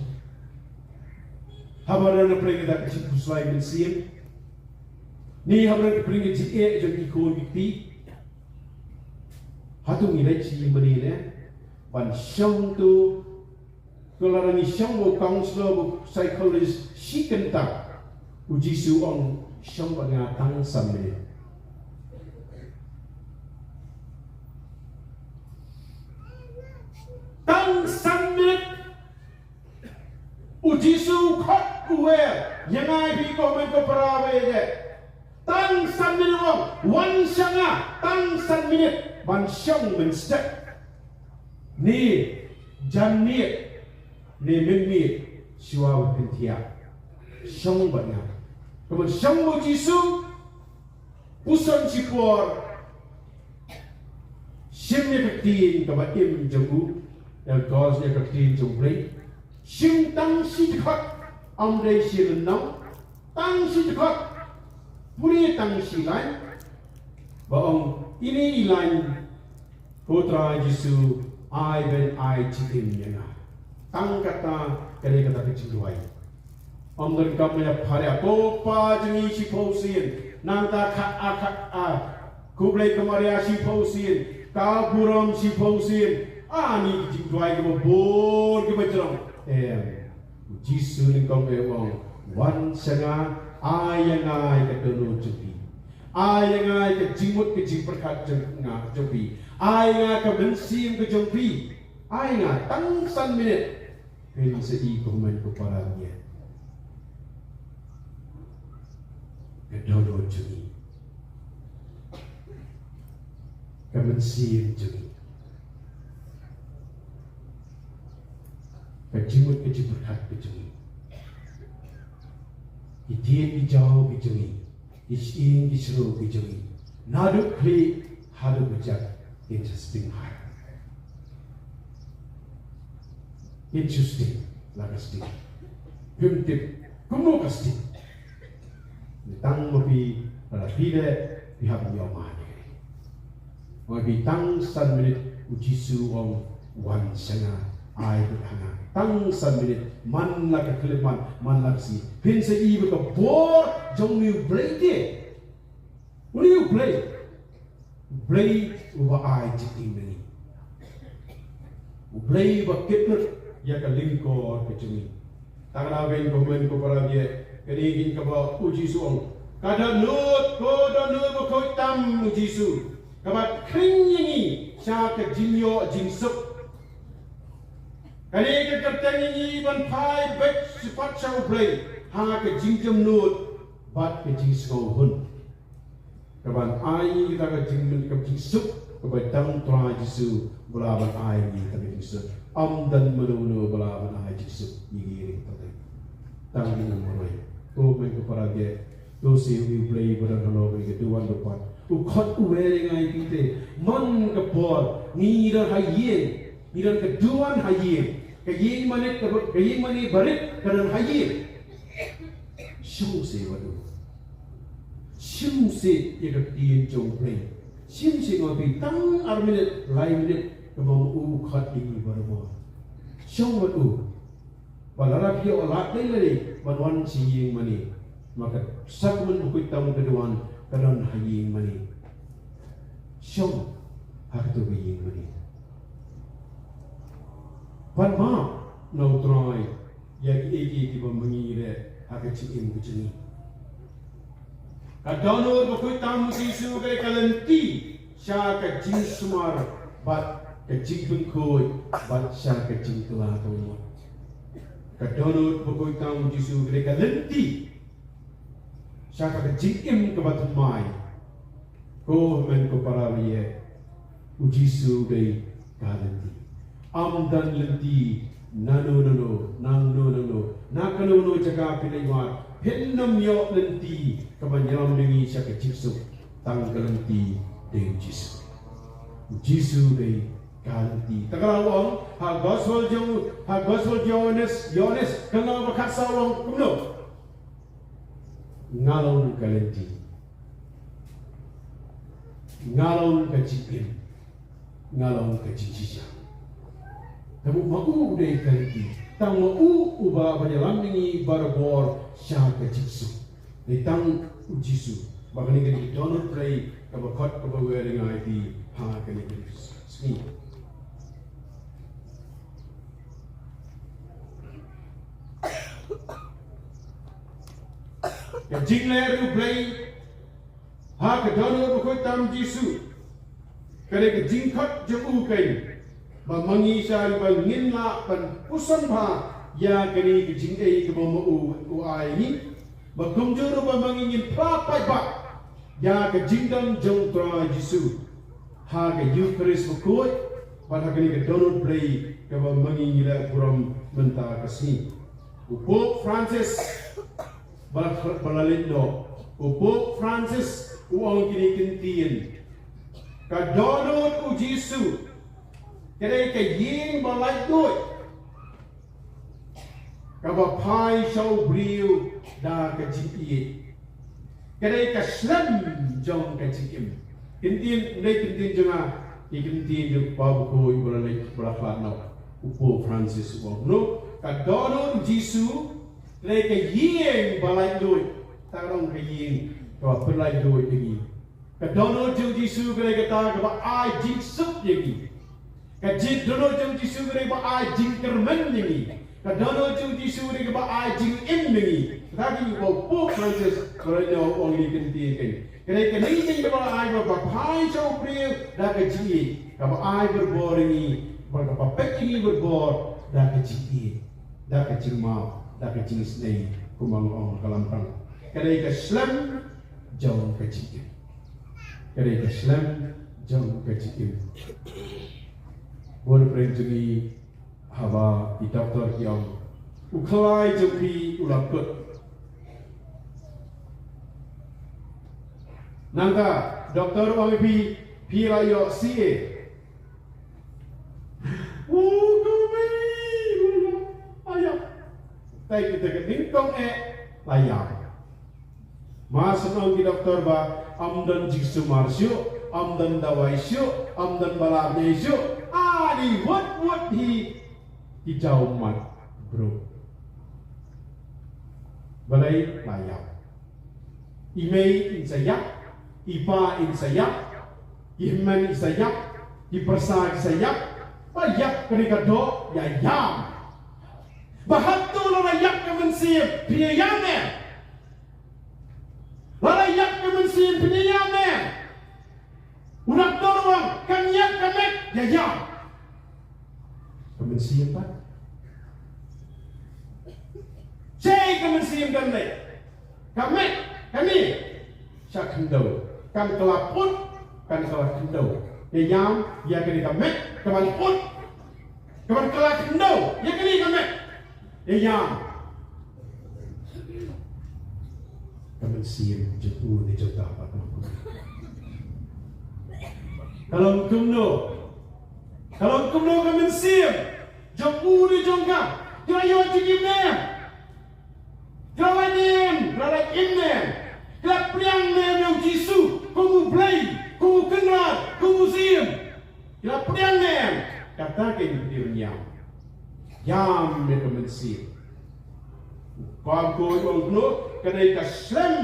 Haba don na pdeng ka jingpyrshah mynsiem. Ne haba don na pdeng ka jingeh jong ki khun ki kti. Hato ngi leit shi mane ne? Ban shong to. Ko lada ngi shong bad u counselor bad u psychologist shi kynta. U Jisu u ong shong bad nga tang san minit. Tang san minit. U Jisu u khot u wer ïa nga ïa phi ko hynmen ko para ba ïeit. Tang san minit u ong, wan sha nga, tang san minit, ban shong mynstep. Ne jan miet, ne mynmiet, shuwa ban pynthiah. Shong bad nga. Kumban shong bad u Jisu, puson shipor, shim ïa ka ktien kaba im jong u, ïa ka, ïa ka ktien jong u Blei. Shim tang shi dkhot, ym dei shi lynnong, tang shi dkhot, pule tang shi lain. Ba ong, ine i lain, ko Trai Jisu, ai ban ai jingim ïa nga. Tang kata, ka dei kata ka jingduwai. Ym donkam ïa phareng, ko Pa jong ngi shiphew sien. Nangta khat ar khat ar. Khublei ka Maria shiphew sien. Ka burom shiphew sien. Ani ki jingduwai kiba bun kiba jrong. Em. U Jisu nyngkong eh u ong, wan sha nga, ai ïa nga ïa ka dohnud jong phi. Ai ïa nga ïa ka jingmut ka jingpyrkhat jong nga jong phi. Ai ïa nga ka mynsiem ka jong phi. Ai nga tang san minit. Phin sa i ko hynmen ko para ba ïeit. Ka dohnud jong ngi. Ka mynsiem jong ngi. Ka jingmut ka jingpyrkhat ka jong ngi. Ki ktien ki jaw ki jong ngi. Ki shyieng ki shnong ki jong ngi. Naduh khlieh haduh kjat kin sa sting ha. Kin sa sting la ka sting. Phim tip kumno ka sting. Tang ma phi, lada phi dei, phi hap ïoh ma ne. Oi, phi tang san minit, u Jisu u ong, wan sha nga, ai beit ha nga. Tang san minit, man la ka khyllipmat, man la ka sngi. Phin sa i ba ka bor jong une u Blei te. Une u Blei. U Blei uba ai jingim ïa ngi. U Blei uba kit lut ïa ka lyngkor ka jong ngi. Tang da wen ko hynmen ko para ba ïeit, kane ngin kaba u Jisu u ong. Ka dohnud, ka dohnud bakhuid tam u Jisu. Kaba khring ïa ngi sha ka jingïoh jingsuk. Kane ka kyrteng ïa ngi ban phai beit shaphang sha u Blei ha ka jingjemnud Pat ka jingsngewhun kaban ai ngi kata ka jingmyntoi, ka jingsuk kaba dang Trai Jisu ba la ban ai ngi kata ka jingsuk. Ym don mano mano ba la ban ai jingsuk ïa ngi ïa kata. Tang ngi nang marwei. Ko hynmen ko para, to siew ïa U Blei ba don halor kane ka duwan ba pat. U khot u wer ïa ngi ïa phi te, man ka por ngi don ha ïing, ngi don ka duwan ha ïing. Ka ïing mane, ka ïing mane barit ka don ha ïing. Shong seh bad u. Shim seh ïa ka ktien jong U Blei. Shim seh, nga phi tang ar minit, lai minit, kaba ma u khot ïa ngi barabor. Shong bad u. Ba lada phi ïoh lad dei lade ban wan sha ïing mane, ma ka sakramen bakhuid tam ka duwan ka don ha ïing mane. Shong ha kato ka ïing mane. Pan map na U Trai ïa kiei kiei kiba ma ngi leh ha ka jingim ka jong ngi. Ka dohnud bakhuid tam U Jisu ka dei ka lynti sha ka jingsumar bad ka jingpynkhuid bad sha ka jingkylla kaba mut. Ka dohnud bakhuid tam U Jisu ka dei ka lynti sha ka jingim kaba thymmai. Ko hynmen ko para, U Jisu u dei ka lynti. Ym don lynti nano nano, nangno nangno, na kano kano jaka phi leit wad, phin ym ïoh lynti kaban ïalam ïa ngi sha ka jingsuk. Tang ka lynti dei U Jisu. U Jisu u dei ka lynti. Te ka la ong ha gospel jong, ha gospel Ïohannes, Ïohannes ka lynnong ba khatsaw, u ong kumno? Nga long ka lynti. Nga long ka jingim. Nga long ka jingjynjar. Te ma u u dei ka lynti. Tang ma u uba ban ïalam ïa ngi barabor sha ka jingsuk. Dei tang U Jisu. Ba kane ka dei ka dohnud Blei kaba khot kaba wer ïa ngi ha kane ka sngi. Ka jingleh U Blei ha ka dohnud bakhuid tam Jisu ka dei ka jingkhot jong u keiñ ba ma ngi shah ba ngin lah ban puson bha ïa kane ka jingaiei kaba ma u u ai ngi, ba kumjuh ruh ba ma ngi ngin phla paidbah ïa ka jingdon jong Trai Jisu ha ka Eukharist bakhuid bad ha kane ka dohnud Blei kaba ma ngi ngi leh burom mynta ka sngi. U Pope Francis ba la, ba la leit noh. U Pope Francis u ong kine ki ktien: Ka dohnud U Jisu ka dei ka ïing ba laitluid kaba phai sha u briew da ka jingïeit. Ka dei ka shlem jong ka jingim. Ki ktien, ym dei ki ktien jong nga, ki ktien jong u Papa bakhuid ba la leit, ba la khlad noh, u Pope Francis u ong. Ka dohnud U Jisu ka dei ka ïing ba laitluid. Tang ka ïing kaba pynlaitluid ïa ngi. Ka dohnud jong U Jisu ka dei kata kaba ai jingsuk ïa ngi. Ka dohnud jong U Jisu ka dei kaba ai jingkyrmen ïa ngi. Ka dohnud jong U Jisu ka dei kaba ai jingim ïa ngi. Kata ka dei kaba u Pope Francis u la ong ïa ngi, kane ka dei kaba ai, ba phai sha u briew da ka jingïeit, kaba ai barabor ïa ngi, ba kaba peit ïa ngi barabor da ka jingïeit, da ka jingmap, da ka jingisynei, kumba nga ong ha ka lympung. Ka dei ka shlem jong ka jingim. Ka dei ka shlem jong ka jingim. Bun pyrshah jong ngi, haba ki doktor ki ong, u khlaiñ jong phi u la kut. Nangta doktor u ong ïa phi, phi la ïoh C A. U khlaiñ u la ïoh, ïa. Tai kita ka nyngkong eh la ïoh. Mar shu ong ki doktor ba ym don jingsumar shuh, ym don dawai shuh, ym don ba lah bniah shuh. Ani wut wut hi ki jaw mat briew. Balei? La ïap. I mei in sa ïap, i pa in sa ïap, i hynmen in sa ïap, i pyrsa in sa ïap. Ba ïap kane ka doh ïa ïam. Ba hato lada ïap ka mynsiem phin ïa ïam em? Lada ïap ka mynsiem phin ïa ïam em? U doktor u ong kan ïap ka met, ïa ïam. Ka mynsiem pat? Shaei ka mynsiem kan leh? Ka met. Sha khyndew. Kan kylla put, kan kylla khyndew. Ïa ïam, ïa kane ka met, ka ban put. Ka ban kylla khyndew, ïa kane ka met. Ïa ïam. Ka mynsiem jong u ne jong ka pat. Ka long kumno. Ka long kumno ka mynsiem jong u ne jong ka. Ki la ïoh jingim ne em. Ki la lait ne em, ki la lait im ne em. Ki la pdiang ne em ïa u Jisu kum u Blei, kum u Kynrad, kum u Syiem. Ki la pdiang ne em. Kata ka dei ka mynsiem. Ïam ïa ka mynsiem. Ba ko ong kumno, ka dei ka slem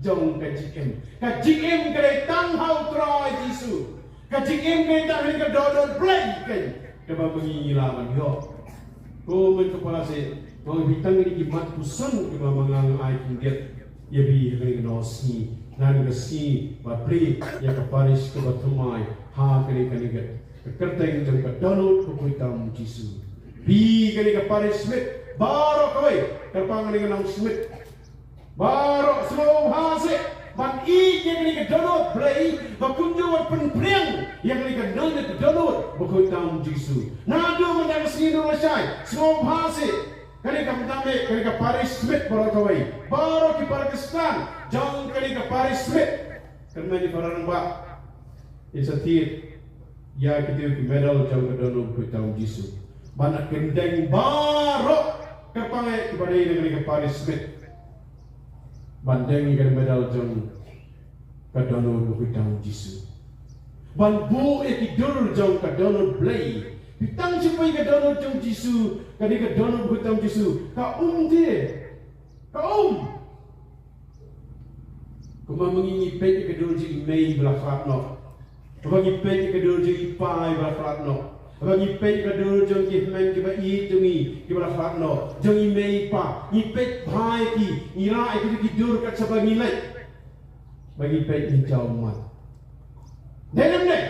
jong ka jingim. Ka jingim ka dei tang ha u Trai Jisu. Ka jingim ka dei tang ha ka dohnud Blei keiñ. Kaba ma ngi ngi lah ban ïoh. Ko mei ko para seh, ma ngi phi tang kine ki mat puson kiba ma nga nga ai khyndiat ïa phi ha kane ka sngi. Kane ka sngi ba plie ïa ka parish kaba thymmai ha kane, kane ka, ka kyrteng jong ka dohnud bakhuid tam Jisu. Phi kane ka parish Smit baroh kawei, kyrpang kane ka nong Smit baroh, sngewbha seh ban ïeit ïa kane ka dohnud Blei, ba kumjuh wat pynpriang ïa kane ka dohnud, ka dohnud bakhuid tam Jisu. Naduh mynta ka sngi ruh lashai, sngewbha seh kane ka mynta me, kane ka parish Smit baroh kawei, baroh ki para Khristan jong kane ka parish Smit. Kynmaw ïa para rangbah, in sa thied ïa kito ki medal jong ka dohnud bakhuid tam Jisu. Ban da kyndeng baroh, kyrpang eh kiba dei na kane ka parish Smit. Ban deng ïa ka medal jong ka dohnud bakhuid tam Jisu. Ban buh ïa ki dur jong ka dohnud Blei. Phi tang shu peit ka dohnud jong Jisu, kane ka dohnud bakhuid tam Jisu. Ka um te. Ka um. Kumba ma ngi ngi peit ïa ka dur jong i mei ba la khlad noh. Kumba ngi peit ïa ka dur jong i pa ba la khlad noh. Kumba ngi peit ïa ka dur jong ki hynmen kiba ïeit jong ngi kiba la khlad noh. Jong i mei i pa. Ngi peit bha ïa ki. Ngi rah ïa ki, ki dur kat shaba ngi leit. Ba ngi peit ngi jaw mat. Dei ne em dei?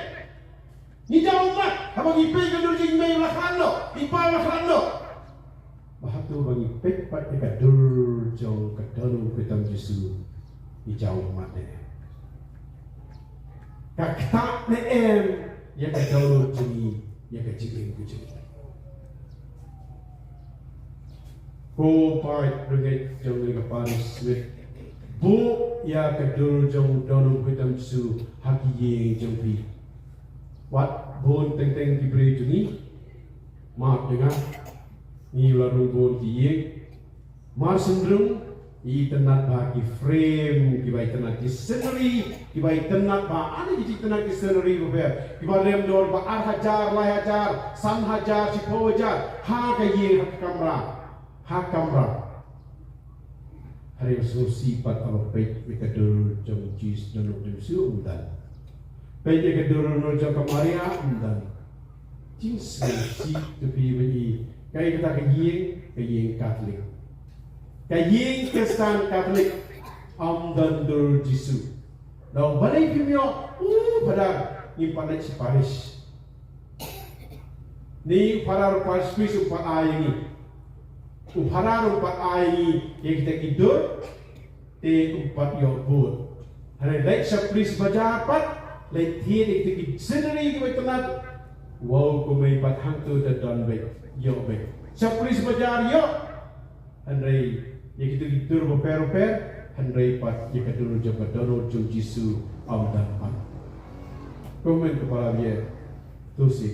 Ngi jaw mat, haba ngi peit ka dur jong i mei ba la khlad noh, i pa ba la khlad noh. Ba hato ba ngi peit pat ïa ka dur jong ka dohnud bakhuid tam Jisu, ngi jaw mat ne em? Ka ktah ne em ïa ka dohnud jong ngi, ïa ka jingim ka jong ngi? Ko paid rangeit jong ngi ka parish Smit, buh ïa ka dur jong dohnud bakhuid tam Jisu ha ki ïing jong phi. Wat bun teng teng ki briew jong ngi. Map jong nga, ngi la rung bun ki ïing. Mar syn rung, itynnad bha ki frame kiba itynnad, ki scenery kiba itynnad bha. Ani ki itynnad ki scenery ba bha, kiba rem dor ba ar hajar, lai hajar, san hajar, shiphew hajar ha ka ïing, ha ka kamra, ha kamra. Hynrei sngewsih pat haba peit ïa ka dur jong Jisu, dohnud jong Jisu, ym don. Peit ïa ka dur jong ka Maria, ym don. Jingsngewsih to phi ba ngi, kaei kata ka ïing, ka ïing Katholik, ka ïing Khristan Katholik, ym don dur Jisu. Dang balei phim ïoh, u Phadar, ngim pat leit sha parish. Ni u Phadar, u parish priest um pat ai ïa ngi. U Phadar um pat ai ïa ngi ïa kita ki dur, te um pat ïoh vote. Hynrei leit sha police bazaar pat, leit thied ïa kita ki scenery kiba itynnad. Wow, kumne pat hangto te don beit, ïoh beit. Sha police bazaar ïoh. Hynrei ïa kita ki dur bapher bapher, hynrei pat ïa ka dur jong ka dohnud jong Jisu ym don pat. Kumne ko para bangeit, to sngewsih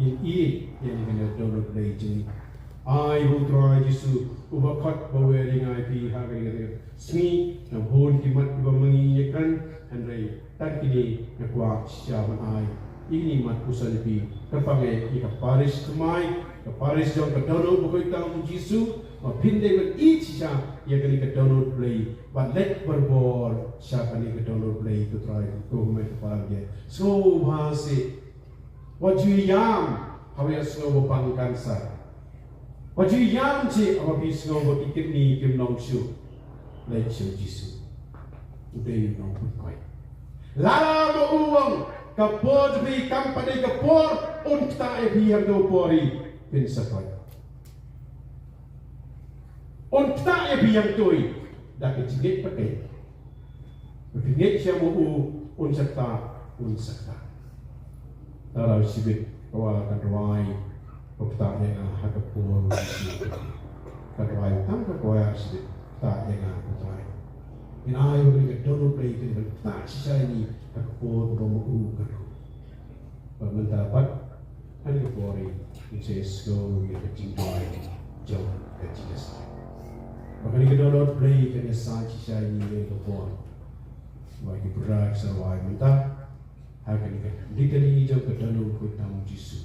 ïa kane ka dohnud Blei jong ngi. Ai ba u Trai Jisu uba khot ba u ïeng ïa phi ha kane ka sngi, na bun ki mat kiba ma ngi ïakren, hynrei tang kine nga kwah shisha ban ai ïa kine mat pyrshah ïa phi. Kyrpang eh ïa ka parish thymmai, ka parish jong ka dohnud bakhuid tam Jisu, ba phin dei ban ïeit shisha ïa kane ka dohnud Blei, ban leit barabor sha kane ka dohnud Blei, ko Trai, ko Kmie, ko para bangeit. Sngewbha seh, wat ju ïam haba ïohsngew ba pang cancer. Wat ju ïam seh haba phi sngew ba ki kidney kim long shuh. Leit sha u Jisu. U dei u nongpynkoit. Lada ma u ong, ka por jong phi kam pat dei ka por, un ktah ïa phi hangto por hi, phin sa koit. Un ktah ïa phi hangto hi da ka jingngeit pat, eh. Phi ngeit sha ma u, un sa ktah, un sa ktah. Tang roi shibit ka roi kan roi, ba ktah ïa nga ha ka por u Jisu. Kan roi tang ka roi shibit, ktah ïa nga, kan roi. Ngin ai ba ka dohnud Blei kan ktah shisha ïa ngi ha ka por ba ma u kan roi. Bad mynta pat, ha kane ka por, ngin sa ïasngew ïa ka jingduwai jong ka jingïasaid. Bad kane ka dohnud Blei kan ïasaid shisha ïa ngi ha kane ka por. Bad ki para ki sa rwai mynta ha kane ka litany jong ka dohnud khuid tam u Jisu.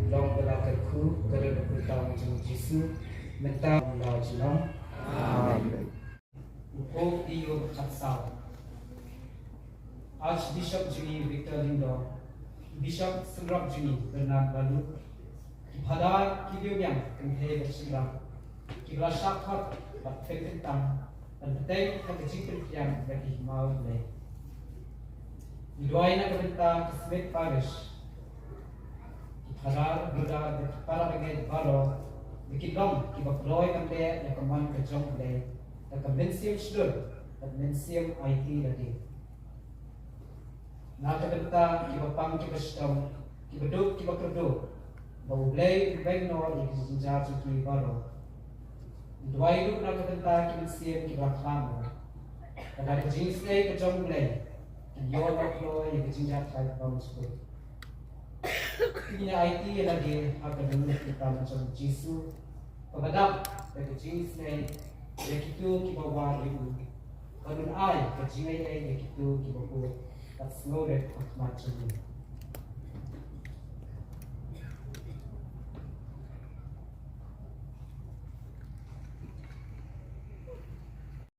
Long ba la kyrkhu ka ri ba kyrteng jong u Jisu, mynta la jinglong. Amen. U Pope Leo khatsaw. Archbishop jong ngi Victor Lyngdoh, Bishop Synrok jong ngi Bernard Balu, ki phadar, ki riewbiang kynthei bad shynrang, kiba la shah khot bad pynkyntang ban bteng ha ka jingpynphiang ïa ki hima U Blei. Ngi duwai na ka bynta ka Smit Parish, ki phadar, brother bad ki para bangeit baroh, ba kin long kiba kloi ban leh ïa ka mon ka jong U Blei da ka mynsiem shlur bad mynsiem aiti lade. Na ka bynta kiba pang kiba shitom, kiba duk kiba kyrduh, ba U Blei un beng noh ïa ki jingjia jong ki baroh. Ngi duwai ruh na ka bynta ki mynsiem kiba la khlad noh, ba da ka jingisynei ka jong U Blei kin ïoh noh kloi ïa ka jingjahthait ba mosbut. Kin ïa aiti ïa lade ha ka dohnud kyrteng jong U Jisu, kaba dap da ka jingisynei ïa kito kiba wad ïa u, bad un ai ka jingaiei ïa kito kiba bud bad sngewrit ha khmat jong u.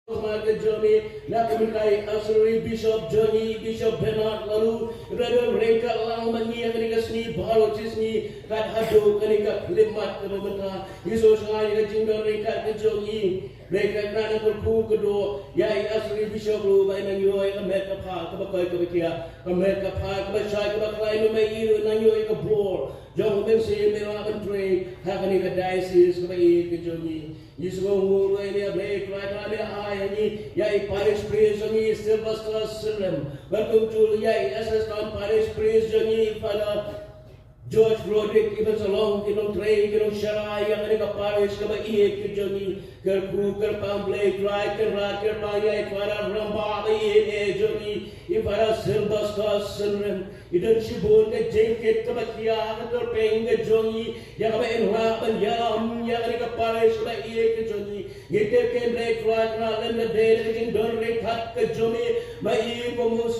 Khmat ka jong ngi, na ka bynta i Auxiliary Bishop jong ngi, Bishop Bernard Lalu, ba don ryngkat lang bad ngi ha kane ka sngi baroh shi sngi, kat haduh kane ka khyllipmat kaba mynta. Ngi sngewsynei ïa ka jingdon ryngkat ka jong ngi. Ryngkat na ka kyrkhu ka doh ïa i Auxiliary Bishop ruh ba in nang ïoh ïa ka met ka phad kaba koit kaba khiah, ka met ka phad kaba shai kaba khlaiñ, ba i ruh in nang ïoh ïa ka bor jong u Mynsiem ban trei ha kane ka diocese kaba ïeit ka jong ngi. Ngi sngewnguh ruh ïa ine a Blei Trai Kynrad ba la ai ha ngi ïa i parish priest jong ngi Sylvester Synrem, bad kumjuh ïa i assistant parish priest jong ngi Father George Roderick, i ban sa long ki nongtrei, ki nongshakri ïa kane ka parish kaba ïeit ka jong ngi. Kyrkhu kyrpang Blei Trai Kynrad, kyrpang ïa i Father rangbah ba ïeit eh jong ngi, i Father Sylvester Synrem. I don shibun ka jingkit kaba khia ha ka kyrpang ka jong ngi, ïa kaba in lah ban ïalam ïa kane ka parish kaba ïeit ka jong ngi. Ngi tip keiñ Blei Trai Kynrad lem da dei da ka jingdon ryngkat ka jong ngi, ba i Thomas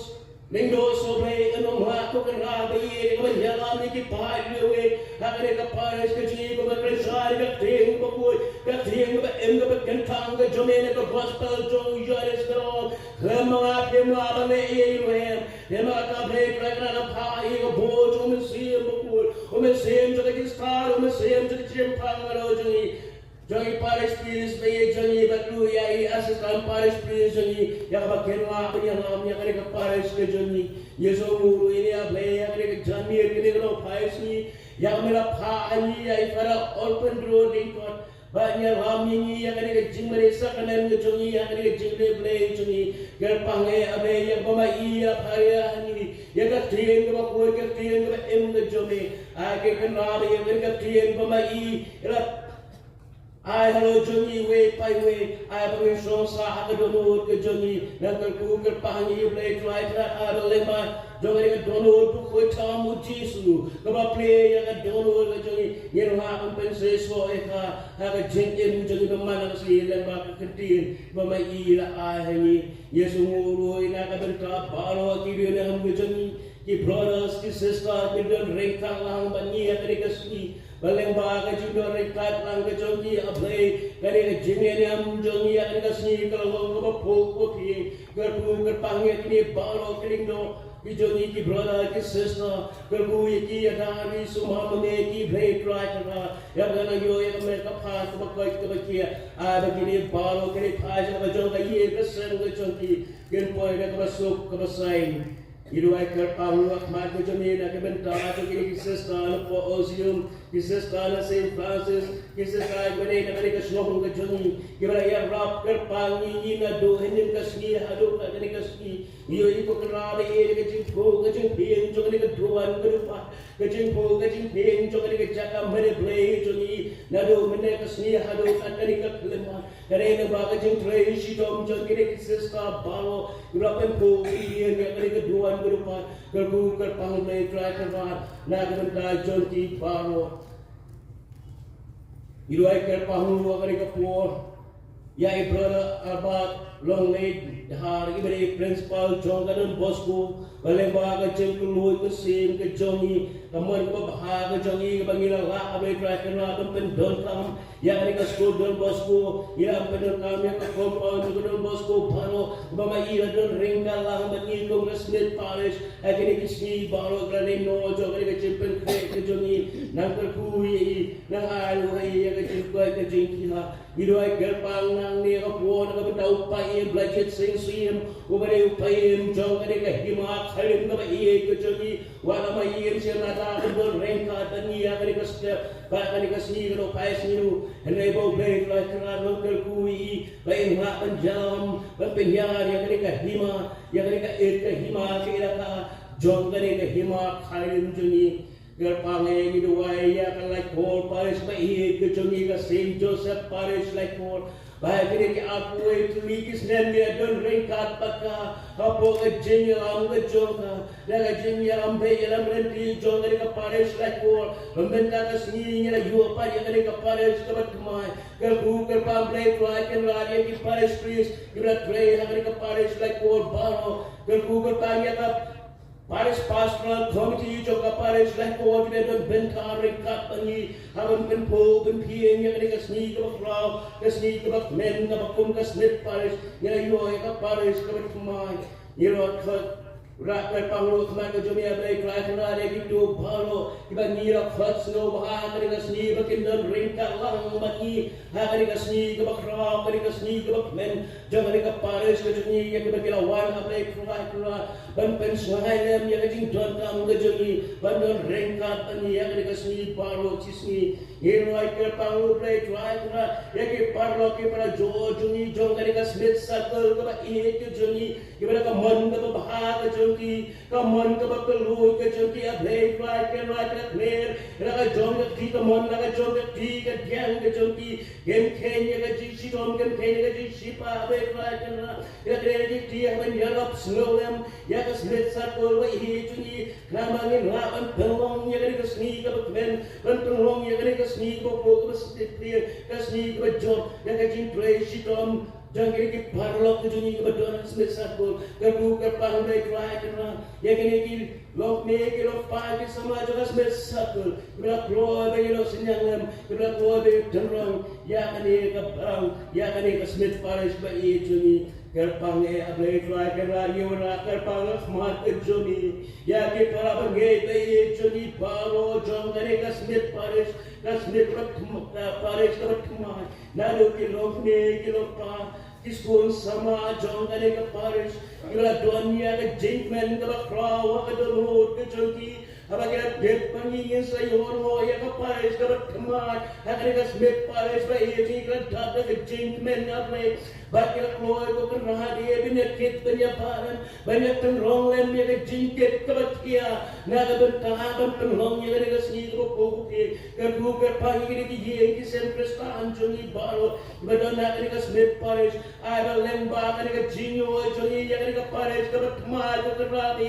Lyngdoh Sohblei in ym lah ko Kynrad ba ïeit, kaba ïalam ïa ki paid riewwei ha kane ka parish ka jong ngi, kaba kren shai ka ktien kaba khuid, ka ktien kaba im, kaba kyntang ka jong me na ka gospel jong u Ïoannis Kynrad. Khlem ma nga phim lah ban leh ei ei ruh em. Te ma nga Blei Trai Kynrad, phah ïa ka bor jong u Mynsiem Bakhuid, u mynsiem jong ka jingstad, u mynsiem jong ka jingpang halor jong ngi, jong i parish priest ba ïeit jong ngi, bad ruh ïa i assistant parish priest jong ngi, ïa kaba kin lah ban ïalam ïa kane ka parish ka jong ngi. Ngi sngewnguh ruh ïa ine a Blei ïa kane ka janmiet, kane ka nongphai sngi, ïa kaba me la phah ha ngi ïa i Father Alpendro Lyngkot, ba in ïalam ïa ngi ïa kane ka jingmane sakramen ka jong ngi, ïa kane ka jingleh Blei jong ngi. Kyrpang eh a Blei ïa kaba ma i i la phah ïa ngi, ïa ka ktien kaba khuid, ka ktien kaba im ka jong me. Ai keiñ Kynrad ba ïa kane ka ktien kaba ma i i la ai halor jong ngi iwei pa iwei, ai ba ngin shong sah ha ka dohnud ka jong ngi. Ngi kyrkhu kyrpang ïa i Blei Trai Kynrad, ai ba lyngba jong kane ka dohnud bakhuid tam u Jisu, kaba plie ïa ka dohnud ka jong ngi, ngin lah ban pynseisoh ïa ka ha ka jingim jong ngi ba man la ka sngi lyngba ka ktien ba ma i i la ai ha ngi. Ngi sngewnguh ruh ïa na ka bynta baroh ki riewniam ka jong ngi, ki brothers, ki sisters, ki don ryngkat lang bad ngi ha kane ka sngi. Ba lyngba ka jingdon ryngkat lang ka jong ki a Blei, kane ka jingïalam jong ngi ha kane ka sngi ka la long kaba phuh kaba phi. Kyrkhu kyrpang ïa kine baroh ki lyngdoh ki jong ngi, ki brother, ki sister. Kyrkhu ïa ki, ïada ri sumar ma me ki Blei Trai Kynrad, ïa ba nang ïoh ïa ka met ka phad kaba koit kaba khiah. Ai ba kine baroh kine pha sha kaba jong ka ïing ka sem ka jong ki, kin poi da kaba suk kaba saiñ. Ngi duwai kyrpang ruh ha khmat ka jong me na ka bynta jong kine ki sister na Port Auseum, ki sister na Saint Francis, ki sister kiba dei na kane ka shnong ka jong ngi, kiba la ïarap kyrpang ïa ngi naduh hynnin ka sngi haduh kane ka sngi. Ngi ïohi ko Kynrad ba ïeit, ka jingphuh ka jingphieng jong kane ka duwan ka dewpad, ka jingphuh ka jingphieng jong kane ka jaka mane Blei jong ngi, naduh mynne ka sngi haduh kane ka khyllipmat. Ka dei lyngba ka jingtrei shitom jong kine ki sister baroh kiba la pynphuh pynphieng ïa kane ka duwan ka dewpad. Kyrkhu kyrpang Blei Trai Kynrad na ka bynta jong ki baroh. Ngi duwai kyrpang ruh ha kane ka por ïa i Brother Albert Longleit Dhar, iba dei principal jong ka Don Bosco Ba lyngba ka jingkylluid ka sim ka jong ngi, ka mon kaba bha ka jong ngi kaba ngi la lah, A Blei Trai Kynrad, ban pyndonkam ïa kane ka skul Don Bosco, ïa ban pyndonkam ïa ka compound jong ka Don Bosco baroh, ba ma i la don ryngkat lang bad ngi kum ka Smith Parish ha kine ki sngi baroh, ka la ïeh noh jong kane ka jingpynkhreh ka jong ngi. Nang kyrkhu ïa i, nang ai ruh ïa i ïa ka jingkoit ka jingkhiah. Ngi duwai kyrpang nangne ha ka por, na ka bynta u paiem Blaisit Sing Syiem, uba dei u paiem jong kane ka hima khaïi kaba ïeit ka jong ngi. Wat la ma i im shem lada ka don ryngkat bad ngi ha kane ka step, bad kane ka sngi ka dei phai sngi ruh. Hynrei ba U Blei Trai Kynrad, nang kyrkhu ïa i ba in lah ban ïalam, ban pynhiar ïa kane ka hima, ïa kane ka ïeit ka hima, ka ïeit ka jong kane ka hima khaïi jong ngi. Kyrpang eh, ngi duwai ïa ka Laitkor Parish ba ïeit ka jong ngi, ka Saint Joseph Parish Laitkor. Ba ha kine ki arphew wei tylli ki snem ngi la don ryngkat bad ka hapoh ka jingïalam ka jong ka, da ka jingïalam beit ïalam lynti jong kane ka Parish Laitkor. Ban mynta ka sngi ngi la ïoh pat ïa kane ka Parish kaba thymmai. Kyrkhu kyrpang Blei Trai Kynrad ïa ki Parish Priest kiba la trei ha kane ka Parish Laitkor baroh. Kyrkhu kyrpang ïa ka Parish Pastoral Committee jong ka Parish Laitkor kiba don bynta ryngkat bad ngi ha ban pynpaw pynphieng ïa kane ka sngi kaba khraw, ka sngi kaba kmen kaba kum ka Smith Parish. Ngi la ïoh ïa ka Parish kaba thymmai. Ngi la khot rah kyrpang ruh ha khmat ka jong me, A Blei Trai Kynrad, ïa kito baroh kiba ngi la khot sngewbha ha kane ka sngi ba kin don ryngkat lang bad ngi ha kane ka sngi kaba khraw, kane ka sngi kaba kmen jong kane ka Parish ka jong ngi, ïa kiba ki la wan, A Blei Trai Kynrad, ban pynshngaiñ lem ïa ka jingdonkam ka jong ngi, ban don ryngkat bad ngi ha kane ka sngi baroh shi sngi. Ngi duwai kyrpang ruh, Blei Trai Kynrad, ïa ki paralok, ki parajor jong ngi jong kane ka Smith Circle kaba ïeit ka jong ngi, kiba da ka mon kaba bha ka jong ki, ka mon kaba kylluid ka jong ki, A Blei Trai Kynrad, ka kner la ka jong ka kti, ka mon la ka jong ka kti, ka diang ka jong ki. Kin kheiñ ïa ka jingshitom, kin kheiñ ïa ka jingshipang, A Blei Trai Kynrad, ïa ka kti, ïa ka ban ïarap sngewlem ïa ka Smith Circle ba ïeit jong ngi. Khnang ba ngin lah ban pynlong ïa kane ka sngi kaba kmen, ban pynlong ïa kane ka sngi kaba pur, kaba sngewthuh, ka sngi kaba jop ïa ka jingtrei shitom jong kine ki paralok ka jong ngi kiba don ha Smith Circle. Kyrkhu kyrpang, Blei Trai Kynrad, ïa kine ki longkmie, ki longkpa, ki samla jong ka Smith Circle, kiba la kloi ban ïaleh synñiang lem, kiba la kloi ban ïatynrong ïa kane ka balang, ïa kane ka Smith Parish ba ïeit jong ngi. Kyrpang eh, A Blei Trai Kynrad, ngi wanrah kyrpang ha khmat ka jong me ïa ki para bangeit ba ïeit jong ngi baroh jong kane ka Smith Parish, ka Smith Parish kaba thymmai. Naduh ki longkmie, ki longkpa, ki khun samla jong kane ka Parish, kiba la don ïa ka jingkmen kaba khraw ha ka dohnud ka jong ki. Haba ki la tip ba ngi ngin sa ïoh noh ïa ka Parish kaba thymmai, ha kane ka Smith Parish ba ïeit, ki la dap da ka jingkmen, A Blei. Bad ki la kloi, ko Kynrad, ïa ban ïakit, ban ïabam, ban ïatynrong lem ïa ka jingkit kaba thiah na ka bynta ban pynlong ïa kane ka sngi kaba pur. Kyrkhu kyrpang ïa kine ki ïing ki sem Khristan jong ngi baroh ba don ha kane ka Smith Parish. Ai ba lyngba kane ka jingïoh jong ngi ïa kane ka Parish kaba thymmai, ko Kynrad,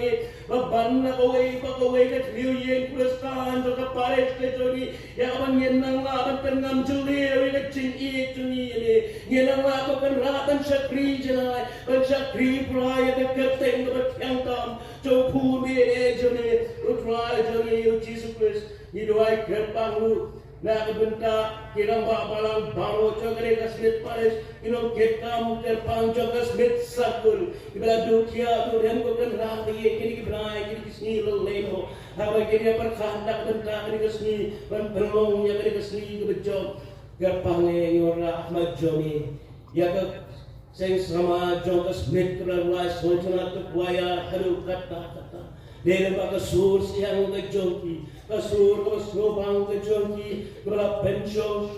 ba ban la kawei pa kawei ka thliew ïing Khristan jong ka Parish ka jong ngi, ïa kaba ngin nang lah ban pynngam jylliew ïa ka jingïeit jong ngi ïa me. Ngin nang lah, ko Kynrad, ban shakri janai, ban shakri phla ïa ka kyrteng kaba thiang tam jong u Khun baieit jong me, U Trai jong ngi U Jisu Khrist. Ngi duwai kyrpang ruh na ka bynta ki rangbah balang baroh jong kane ka Smith Parish, ki nongkitkam kyrpang jong ka Smith Circle, kiba la duh thiah duh dem, ko Kynrad, ïa kine ki bnai, kine ki sngi lei lei mo, haba kin ïa pyrkhat na ka bynta kane ka sngi, ban pynlong ïa kane ka sngi kaba jop. Kyrpang eh, ngi wanrah ha khmat jong me ïa ka seng samla jong ka Smith, ka Rai Sngewtynnat, ka choir, haduh katta katta. Dei lyngba ka sur syiar ka jong ki, ka sur kaba sngewbang ka jong ki, kaba la pynshong,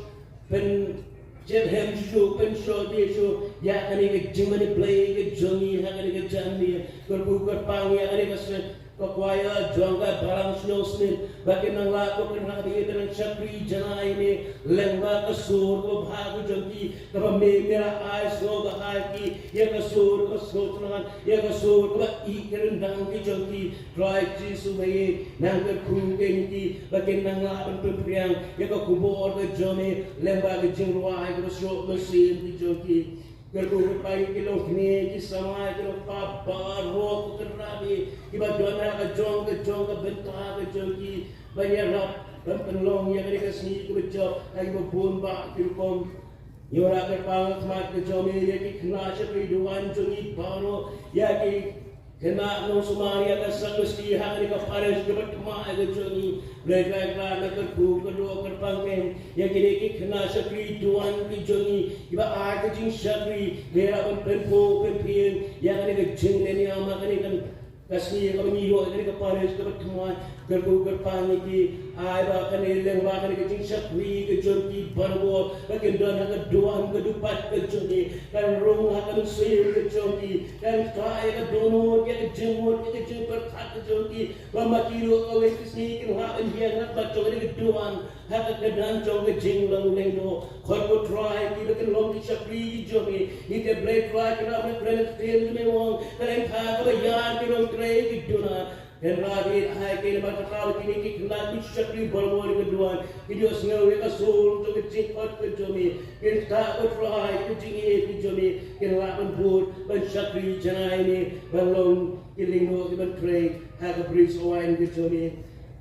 pynjyrhem shuh, pynshong beit shuh ïa kane ka jingmane Blei ka jong ngi ha kane ka janmiet. Kyrkhu kyrpang ïa kane ka seng, ka choir jong ka Balang Shnong Smith, ba kin nang lah, ko Kynrad, ban nang shakri janai ïa me lyngba ka sur kaba bha ka jong ki, kaba me, me la ai sngewbha ha ki, ïa ka sur kaba sngewtynnat, ïa ka sur kaba ïeit ka ryndang ka jong ki. Trai Jisu baieit, nang kyrkhu ïa ki ba kin nang lah ban pynphriang ïa ka khubor ka jong me lyngba ka jingrwai kaba suk mynsiem ka jong ki. Kyrkhu kyrpang ïa ki longkmie, ki samla, ki longpa baroh, ko Kynrad, kiba don ha ka jong ka jong ka bynta ka jong ki ban ïarap ban pynlong ïa kane ka sngi kaba jop ha kiba bun bah ki rukom. Ïa u Kyrpang, ha khmat ka jong me ïa ki khynnah shakri duwan jong ngi baroh, ïa ki khynnah nongsumar, ïa ka sakristi ha kane ka parish kaba thma ka jong ngi. Blei Trai Kynrad, nga kyrkhu kyrdoh kyrpang kein ïa kine ki khynnah shakri duwan ki jong ngi kiba ai ka jingshakri, ba ïarap ban pynphuh pynphieng ïa kane ka jingmyntoi ha kane ka, ka sngi kaba ngi ïoh ïa kane ka parish kaba thma. Kyrkhu kyrpang ïa ki, ai ba kane, lyngba kane ka jingshakri ka jong ki baroh, ba kin don ha ka duwan ka dupat ka jong ki, kan rung ha ka mynsiem ka jong ki, kan kah ïa ka dohnud, ïa ka jingmut, ïa ka jingpyrkhat ka jong ki, ba ma ki ruh kawei ka sngi kin lah ban ïeng ha khmat jong kane ka duwan ha ka kyrdan jong ka jinglong lyngdoh. Khot ko Trai, kiba kin long ki shakri ki jong me. Ngi te Blei Trai Kynrad, kren ktien jong me, ong, ka lyngkha kaba ïar ki nongtrei ki duna. Kynrad, ai kein ba ka thaw kine ki khynnah ki shakri baroh ha ka duwan kin ïohsngew ïa ka sur jong ka jingkhot ka jong me, kin ktah, ko Trai, ka jingïeit ka jong me, kin lah ban bud ban shakri janai me, ban long ki lyngdoh kiban trei ha ka bri sohwain ka jong me.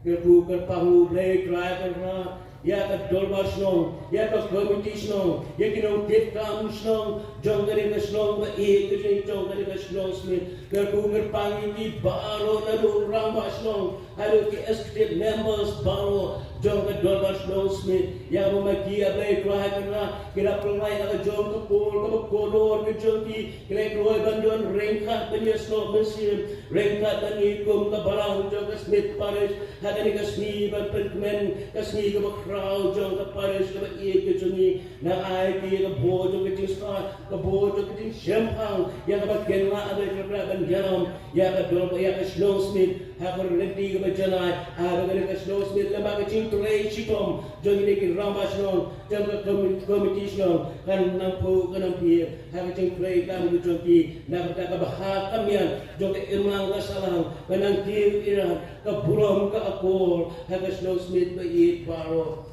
Kyrkhu kyrpang, ko Blei Trai Kynrad, ïa ka dorbar shnong, ïa ka komiti shnong, ïa ki nongtip kam shnong jong kane ka shnong ba ïeit ka jong, jong kane ka shnong Smit. Kyrkhu kyrpang ïa ki baroh, naduh u rangbah shnong haduh ki executive members baroh jong ka dorbar shnong Smit, ïa ba ma ki, A Blei Trai Kynrad, ki la pynlait ha ka jong ka por kaba kordor ka jong ki, ki la kloi ban don ryngkat ban ïasnoh mynsiem, ryngkat ban ïakhun kum ka balang jong ka Smit Parish ha kane ka sngi ban pynkmen ka sngi kaba khraw jong ka parish kaba ïeit ka jong ngi. Nang ai ïa ki ka bor jong ka jingstad, ka bor jong ka jingshemphang, ïa kaba kin lah, A Blei Trai Kynrad, ban ïalam ïa ka dor, ïa ka shnong Smit ha ka lynti kaba janai. Ai ba kane ka shnong Smit, lyngba ka jingtrei shitom jong kine ki rangbah shnong, jong ka komi-, komiti shnong, kan nang phuh kan nang phieng ha ka jingtrei kam ka jong ki na ka bynta ka bha ka miat jong ka imlang ka sahlang, kan nang kiew ïarap ka burom ka akor ha ka shnong Smit ba ïeit baroh.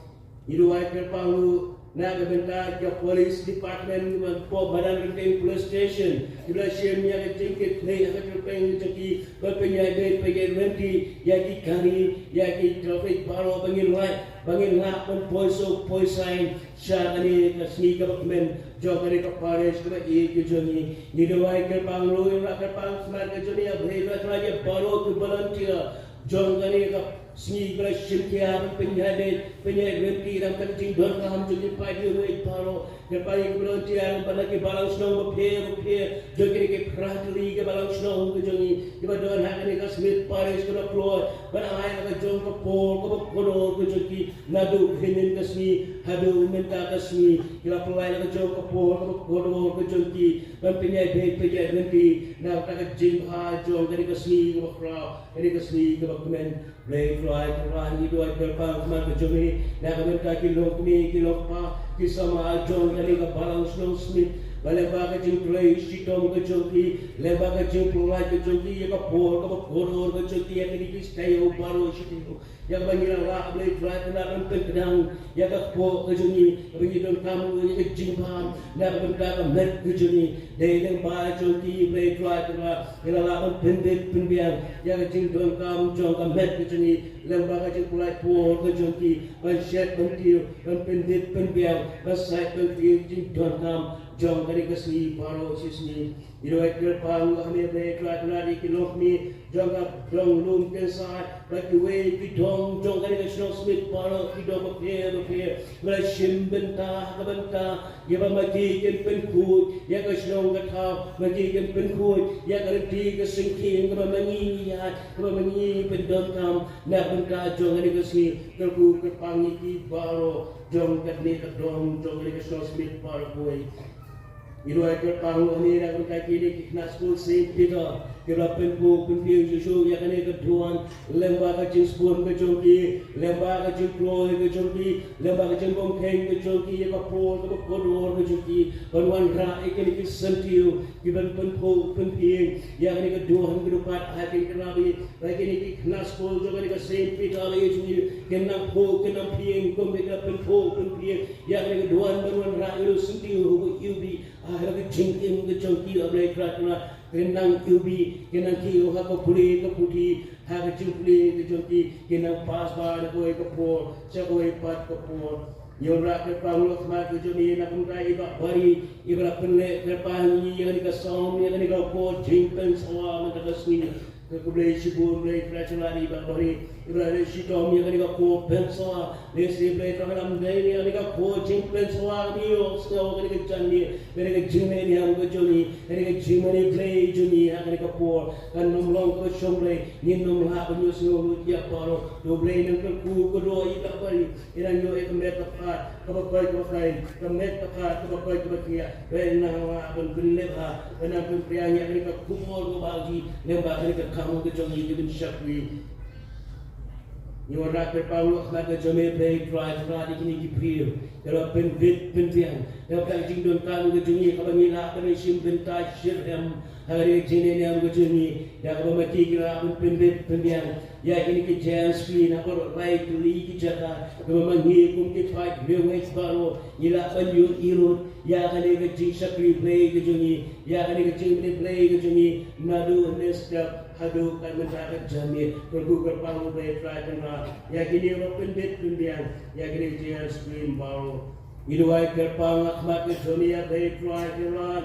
Ngi duwai kyrpang ruh na ka bynta ka police department, hapoh madan Rympei Police Station, kiba la shim ïa ka jingkitkhlieh ha ka jingpynjah jong ki ban pynïaid beit pynïaid lynti ïa ki kari, ïa ki traffic baroh, ba ngin lah, ba ngin lah ban poi suk poi saiñ sha kane ka sngi kaba kmen jong kane ka parish kaba ïeit ka jong ngi. Ngi duwai kyrpang ruh, ïa kyrpang khmat ka jong ngi, A Blei Trai Kynrad, ïa baroh ki volunteer jong kane ka sngi ba la shim khia ban pynïaid beit pynïaid lynti na ka bynta ka jingdonkam jong ki paidbah baroh. Kyrpang ïa ki volunteer, bad na ki balang shnong bapher bapher jong kine ki phra tylli ki balang shnong ka jong ngi, kiba don ha kane ka Smit Parish, kiba la kloi ban ai ïa ka jong ka por kaba kordor ka jong ki, naduh hynnin ka sngi haduh mynta ka sngi, ki la pynlait ïa ka jong ka por kaba kordor ka jong ki ban pynïaid beit pynïaid lynti na ka bynta ka jingbha jong kane ka sngi kaba khraw, kane ka sngi kaba kmen. Blei Trai Kynrad, ngi duwai kyrpang khmat ka jong ngi na ka bynta ki longkmie, ki longpa, ki samla jong kane ka balang shnong Smit, ba lyngba ka jingtrei shitom ka jong ki, lyngba ka jingpynlait ka jong ki ïa ka por kaba kordor ka jong ki, ïa kine ki step baroh shi taïew, ïa kaba ngi la lah, Blei Trai Kynrad, ban pynkdang ïa ka kpoh ka jong ngi, kaba ngi donkam ïa ka jingbam na ka bynta ka met ka jong ngi. Dei lyngba jong ki, Blei Trai Kynrad, ngi la lah ban pynbit pynbiang ïa ka jingdonkam jong ka met ka jong ngi, lyngba ka jingpynlait por ka jong ki ban shet ban tiew, ban pynbit pynbiang, ban sait ban tiew jingdonkam jong kane ka sngi baroh shi sngi. Ngi duwai kyrpang ruh ha me, Blei Trai Kynrad, ïa ki longkmie jong ka dong Lumkynsaid bad kiwei ki dong jong kane ka shnong Smit baroh, ki dong bapher bapher, ba la shim bynta ha ka bynta ïa ba ma ki kin pynkhuid ïa ka shnong ka thaw, ma ki kin pynkhuid ïa ka lynti ka syngkien kaba ma ngi ngi ïaid, kaba ma ngi pyndonkam na ka bynta jong kane ka sngi. Kyrkhu kyrpang ïa ki baroh jong kane ka dong jong kane ka shnong Smit baroh kawei. Ngi duwai kyrpang ruh ha me na ka bynta kine ki khynnah skul Saint Peter, kiba la pynphuh pynphieng shuh shuh ïa kane ka duwan, lyngba ka jingsbun ka jong ki, lyngba ka jingkloi ka jong ki, lyngba ka jingbymkheiñ ka jong ki ïa ka por kaba kordor ka jong ki ban wanrah ïa kine ki syntiew kiban pynphuh pynphieng ïa kane ka duwan ka dupat. Ai kein, Kynrad, ba kine ki khynnah skul jong kane ka Saint Peter, Blei, jong ngi, kin nang phuh kin nang phieng kumba ki la pynphuh pynphieng ïa kane ka duwan ban wanrah ïa u syntiew uba iwbih. ha ka jingim ka jong ki, O Blei Trai Kynrad, ki nang ïohi, ki nang ïohi ha ka pule ka puthi, ha ka jingpule ka jong ki, ki nang pass bha na kawei ka por sha kawei pat ka por. Ngi wanrah kyrpang ruh ha khmat ka jong ngi na ka bynta i Bah Bari, iba la pynleh kyrpang ïa kane ka song, ïa kane ka kot jingpynsawa mynta ka sngi. Ka khublei shibun Blei Trai Kynrad ïa i Bah Bari, iba la leh shitom ïa kane ka kot pynsawa. Lehse Blei Trai Kynrad, ym dei ïa kane ka kot jingpynsawa ngi ïohsngew kane ka jingeh, kane ka jingeh niam ka jong ngi, kane ka jingmane Blei jong ngi ha kane ka por. Kan ym long kaba shong Blei, ngin ym lah ban ïohsngew lut ïa baroh. To Blei nang kyrkhu kyrdoh ïa i Bah Bari. Ïa nang ïoh ïa ka met ka phad kaba koit kaba khiah, ka met ka phad kaba koit kaba khiah. Ïa nang lah ban pynlip ha, ïa nang pynpriang ïa kane ka khubor kaba ji, lem bad kane ka kam ka jong ngi ka ban shakri. Ngi wanrah kyrpang ruh ha khmat ka jong me Blei Trai Kynrad ïa kine ki briew, kiba pynbit pynbiang, kiba pynbiang jingdonkam ka jong ngi, kaba ngi lah ban ïashim bynta shitrhem ha kane ka jingdon niam ka jong ngi, ïa kaba ma ki ki lah ban pynbit pynbiang. Ïa kine ki jaiñ screen, ha baroh lai tylli ki jaka, kiba ma ngi kum ki paid riewngeit baroh ngi lah ban ïohi lut ïa kane ka jingshakri Blei ka jong ngi, ïa kane ka jingmane Blei ka jong ngi, naduh hynne step haduh katne mynta ka janmiet. Kyrkhu kyrpang Blei Trai Kynrad ïa kine kiba pynbit pynbiang ïa kine ki jaiñ screen baroh. Ngi duwai kyrpang ha khmat ka jong me Blei Trai Kynrad,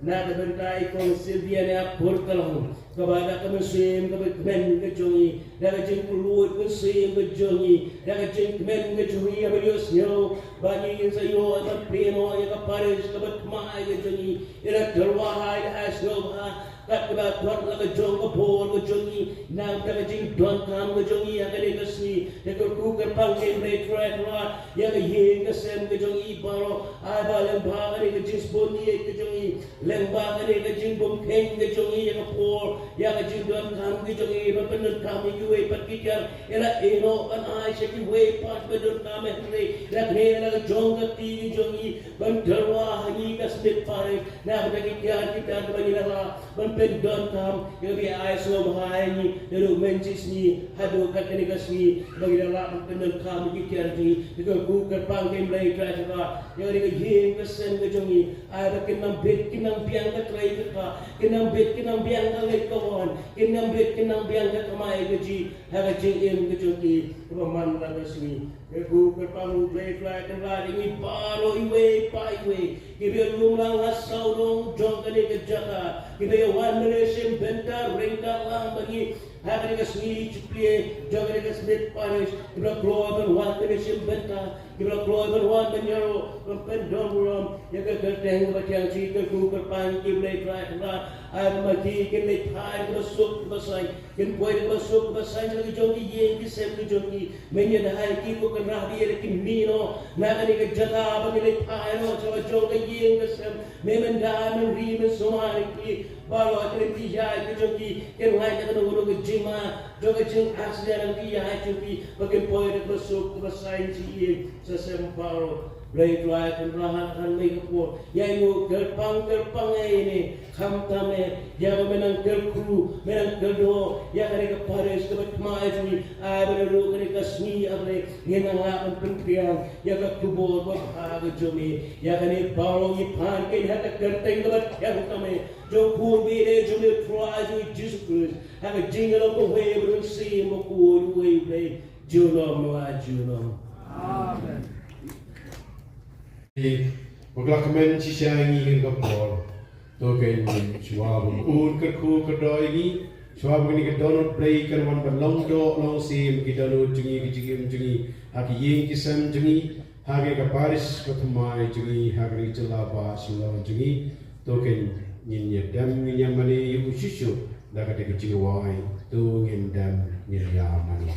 na ka bynta i Kong Sylvia Naiapor Kalong, kaba da ka mynsiem kaba kmen ka jong ngi, da ka jingkyrkhu mynsiem ka jong ngi, da ka jingkmen ka jong ngi, haba ïohsngew ba ngin sa ïoh ban pynlong ïa ka parish kaba thymmai ka jong ngi, ïa la tyrwa ha, ïa la ai sngewbha, kat kaba khot la ka jong ka bor ka jong ngi, na ka bynta ka jingdonkam ka jong ngi ha kane ka sngi. Ngi kyrkhu kyrpang ïa i Blei Trai Kynrad ïa ka ïing ka sem ka jong ngi baroh, ai ba lem bha kane ka jingsbun ïeit ka jong ngi, lem bha kane ka jingbymkheiñ ka jong ngi ïa ka por, ïa ka jingdonkam ka jong ngi, ba pyndonkam ïa kiwei pat ki tiar, ïa la ïehnoh ban ai sha kiwei pat ba donkam, hynrei la kane la ka jong ka kti ka jong ngi, ban tyrwa ha ngi ka Smit Parish, na ka bynta ki tiar ki tiar ba ngi la lah ban pyndonkam, ïa kaba ai sngewbha ïa ngi, naduh mynta ka sngi haduh katne ka sngi, ba ngi la lah ban pyndonkam ïa ki tiar ki, ïa ka kyrkhu kyrpang ïa i Blei Trai Kynrad ïa kane ka ïing ka sem ka jong ngi, ai ba kin nang bit kin nang biang ka trei ka kah, kin nang bit kin nang biang ka leit ka wan, kin nang bit kin nang biang ka kamai kajih ha ka jingim ka jong ki kaba man la ka sngi. Kyrkhu kyrpang U Blei Trai Kynrad ïa ngi baroh iwei pa iwei, kiba ïalum lang ha sawdong jong kane ka jaka, kiba ïawan ban ïashim bynta ryngkat lang bad ngi ha kane ka sngi jingplie jong kane ka Smit Parish, kiba la kloi ban wan ban ïashim bynta, kiba la kloi ban wan ban ïaroh, ban pyndon burom ïa ka kyrteng kaba thiang jong ngi. Kyrkhu kyrpang ïa ki Blei Trai Kynrad, ai ba ma ki kin leit phai da kaba suk kaba saiñ, kin poi da kaba suk kaba saiñ sha la ki jong ki ïing ki sem ki jong ki. Men ïa da hai ki, ko Kynrad, ba ïa da ki mih noh na kane ka jaka ba ngi leit phai noh sha la jong ka ïing ka sem. Me men da men ri men sumar ïa ki baroh, ki leit ki ïaid ki jong ki, kin lait na kano kano ka jingma jong ka jing accident ki ïaid jong ki, ba kin poi da kaba suk kaba saiñ sha ïing sha sem baroh. Blei Trai Kynrad, ha kane ka por ïainguh kyrpang kyrpang ïa ine, khamtam eh ïa ba men nang kyrkhu, men nang kyrdoh ïa kane ka parish kaba thymmai jong ngi, ai ba naduh kane ka sngi, A Blei, ngin nang lah ban pynpriang ïa ka khubor babha ka jong me. Ïa kane baroh ngi pan keiñ ha ka kyrteng kaba thiang tam eh, jong u Khun baieit jong me, U Trai jong ngi Jisu Khrist, ha ka jingïalam kawei bad u Mynsiem Bakhuid uwei U Blei, junom la junom. Amen. Bakla kmen shisha ïa ngi ha kane ka por. To keiñ shuwa ba un kyrkhu kyrdoh ïa ngi, shuwa ba kane ka dohnud Blei kan wan ban long doh long sim ki dohnud jong ngi, ki jingim jong ngi, ha ki ïing ki sem jong ngi, ha kane ka parish ka thymmai jong ngi, ha kane ka jylla ba shisha jong ngi. To keiñ ngin ïa dem ngin ïa mane ïa u shisha da kata ka jingrwai. To ngin dem ngin ïa mane.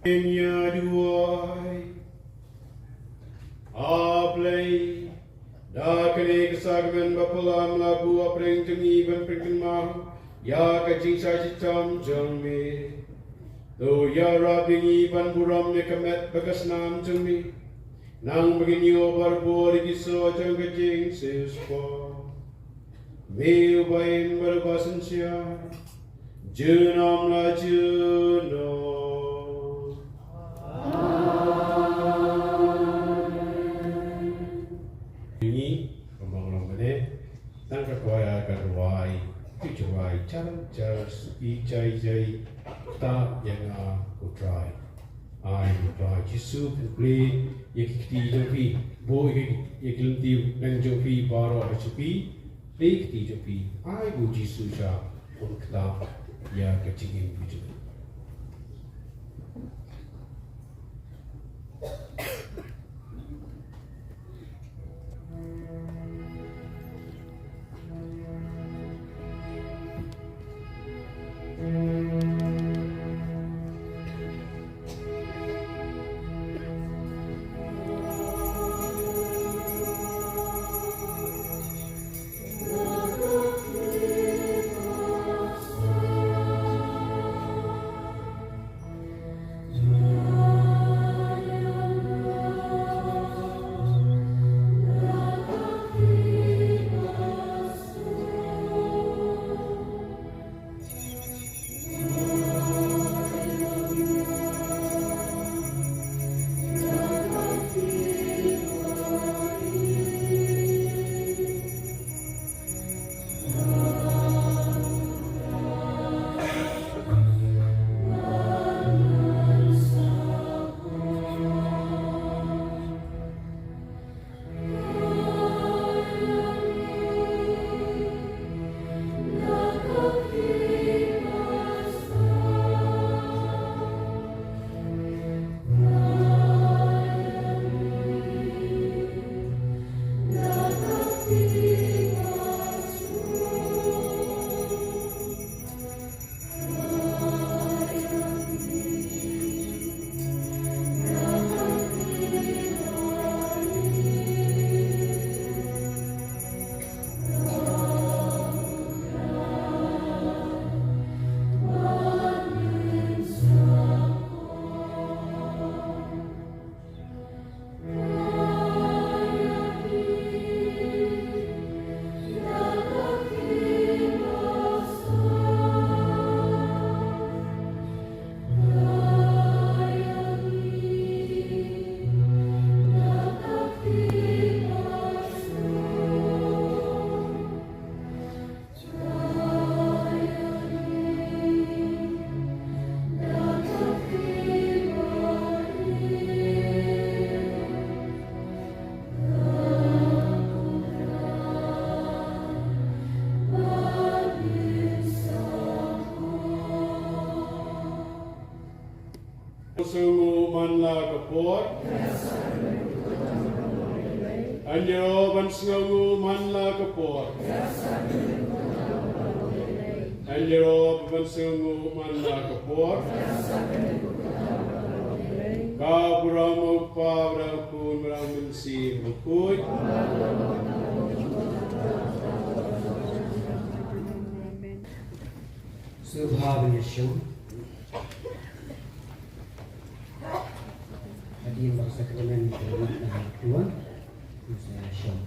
Ïa duwai. A Blei, da kane ka sakramen ba phylla me la buh ha pdeng jong ngi ban pynkynmaw ïa ka jingshah shitom jong me. To ïarap ïa ngi ban burom ïa ka met bad ka snam jong me. Nang ba ngin ïoh barabor ïa ki soh jong ka jingshisha. Me uba im bad uba synshar junom la junom. Ngi kumba long bad ngi tang ka kwai ka rwai ki rwai char char suki jai jai ta ïa nga ko Trai. Ai ko Trai Jisu, plie ïa ki kti jong phi, buh ïa ki, ïa ki lynti neng jong phi baroh ha shuki. Plie ki kti jong phi, ai ko Jisu sha un kta ïa ka jingim ka jong phi. Sngewnguh man la ka por. Ïaroh ban sngewnguh man la ka por. Ïaroh ban sngewnguh man la ka por. Ka burom u Kpa, u Khun, u Mynsiem Bakhuid. Sngewbha ban ïashong. Hadien ba ka sakramen ka la mad na ka tuan, ngin sa ïashong.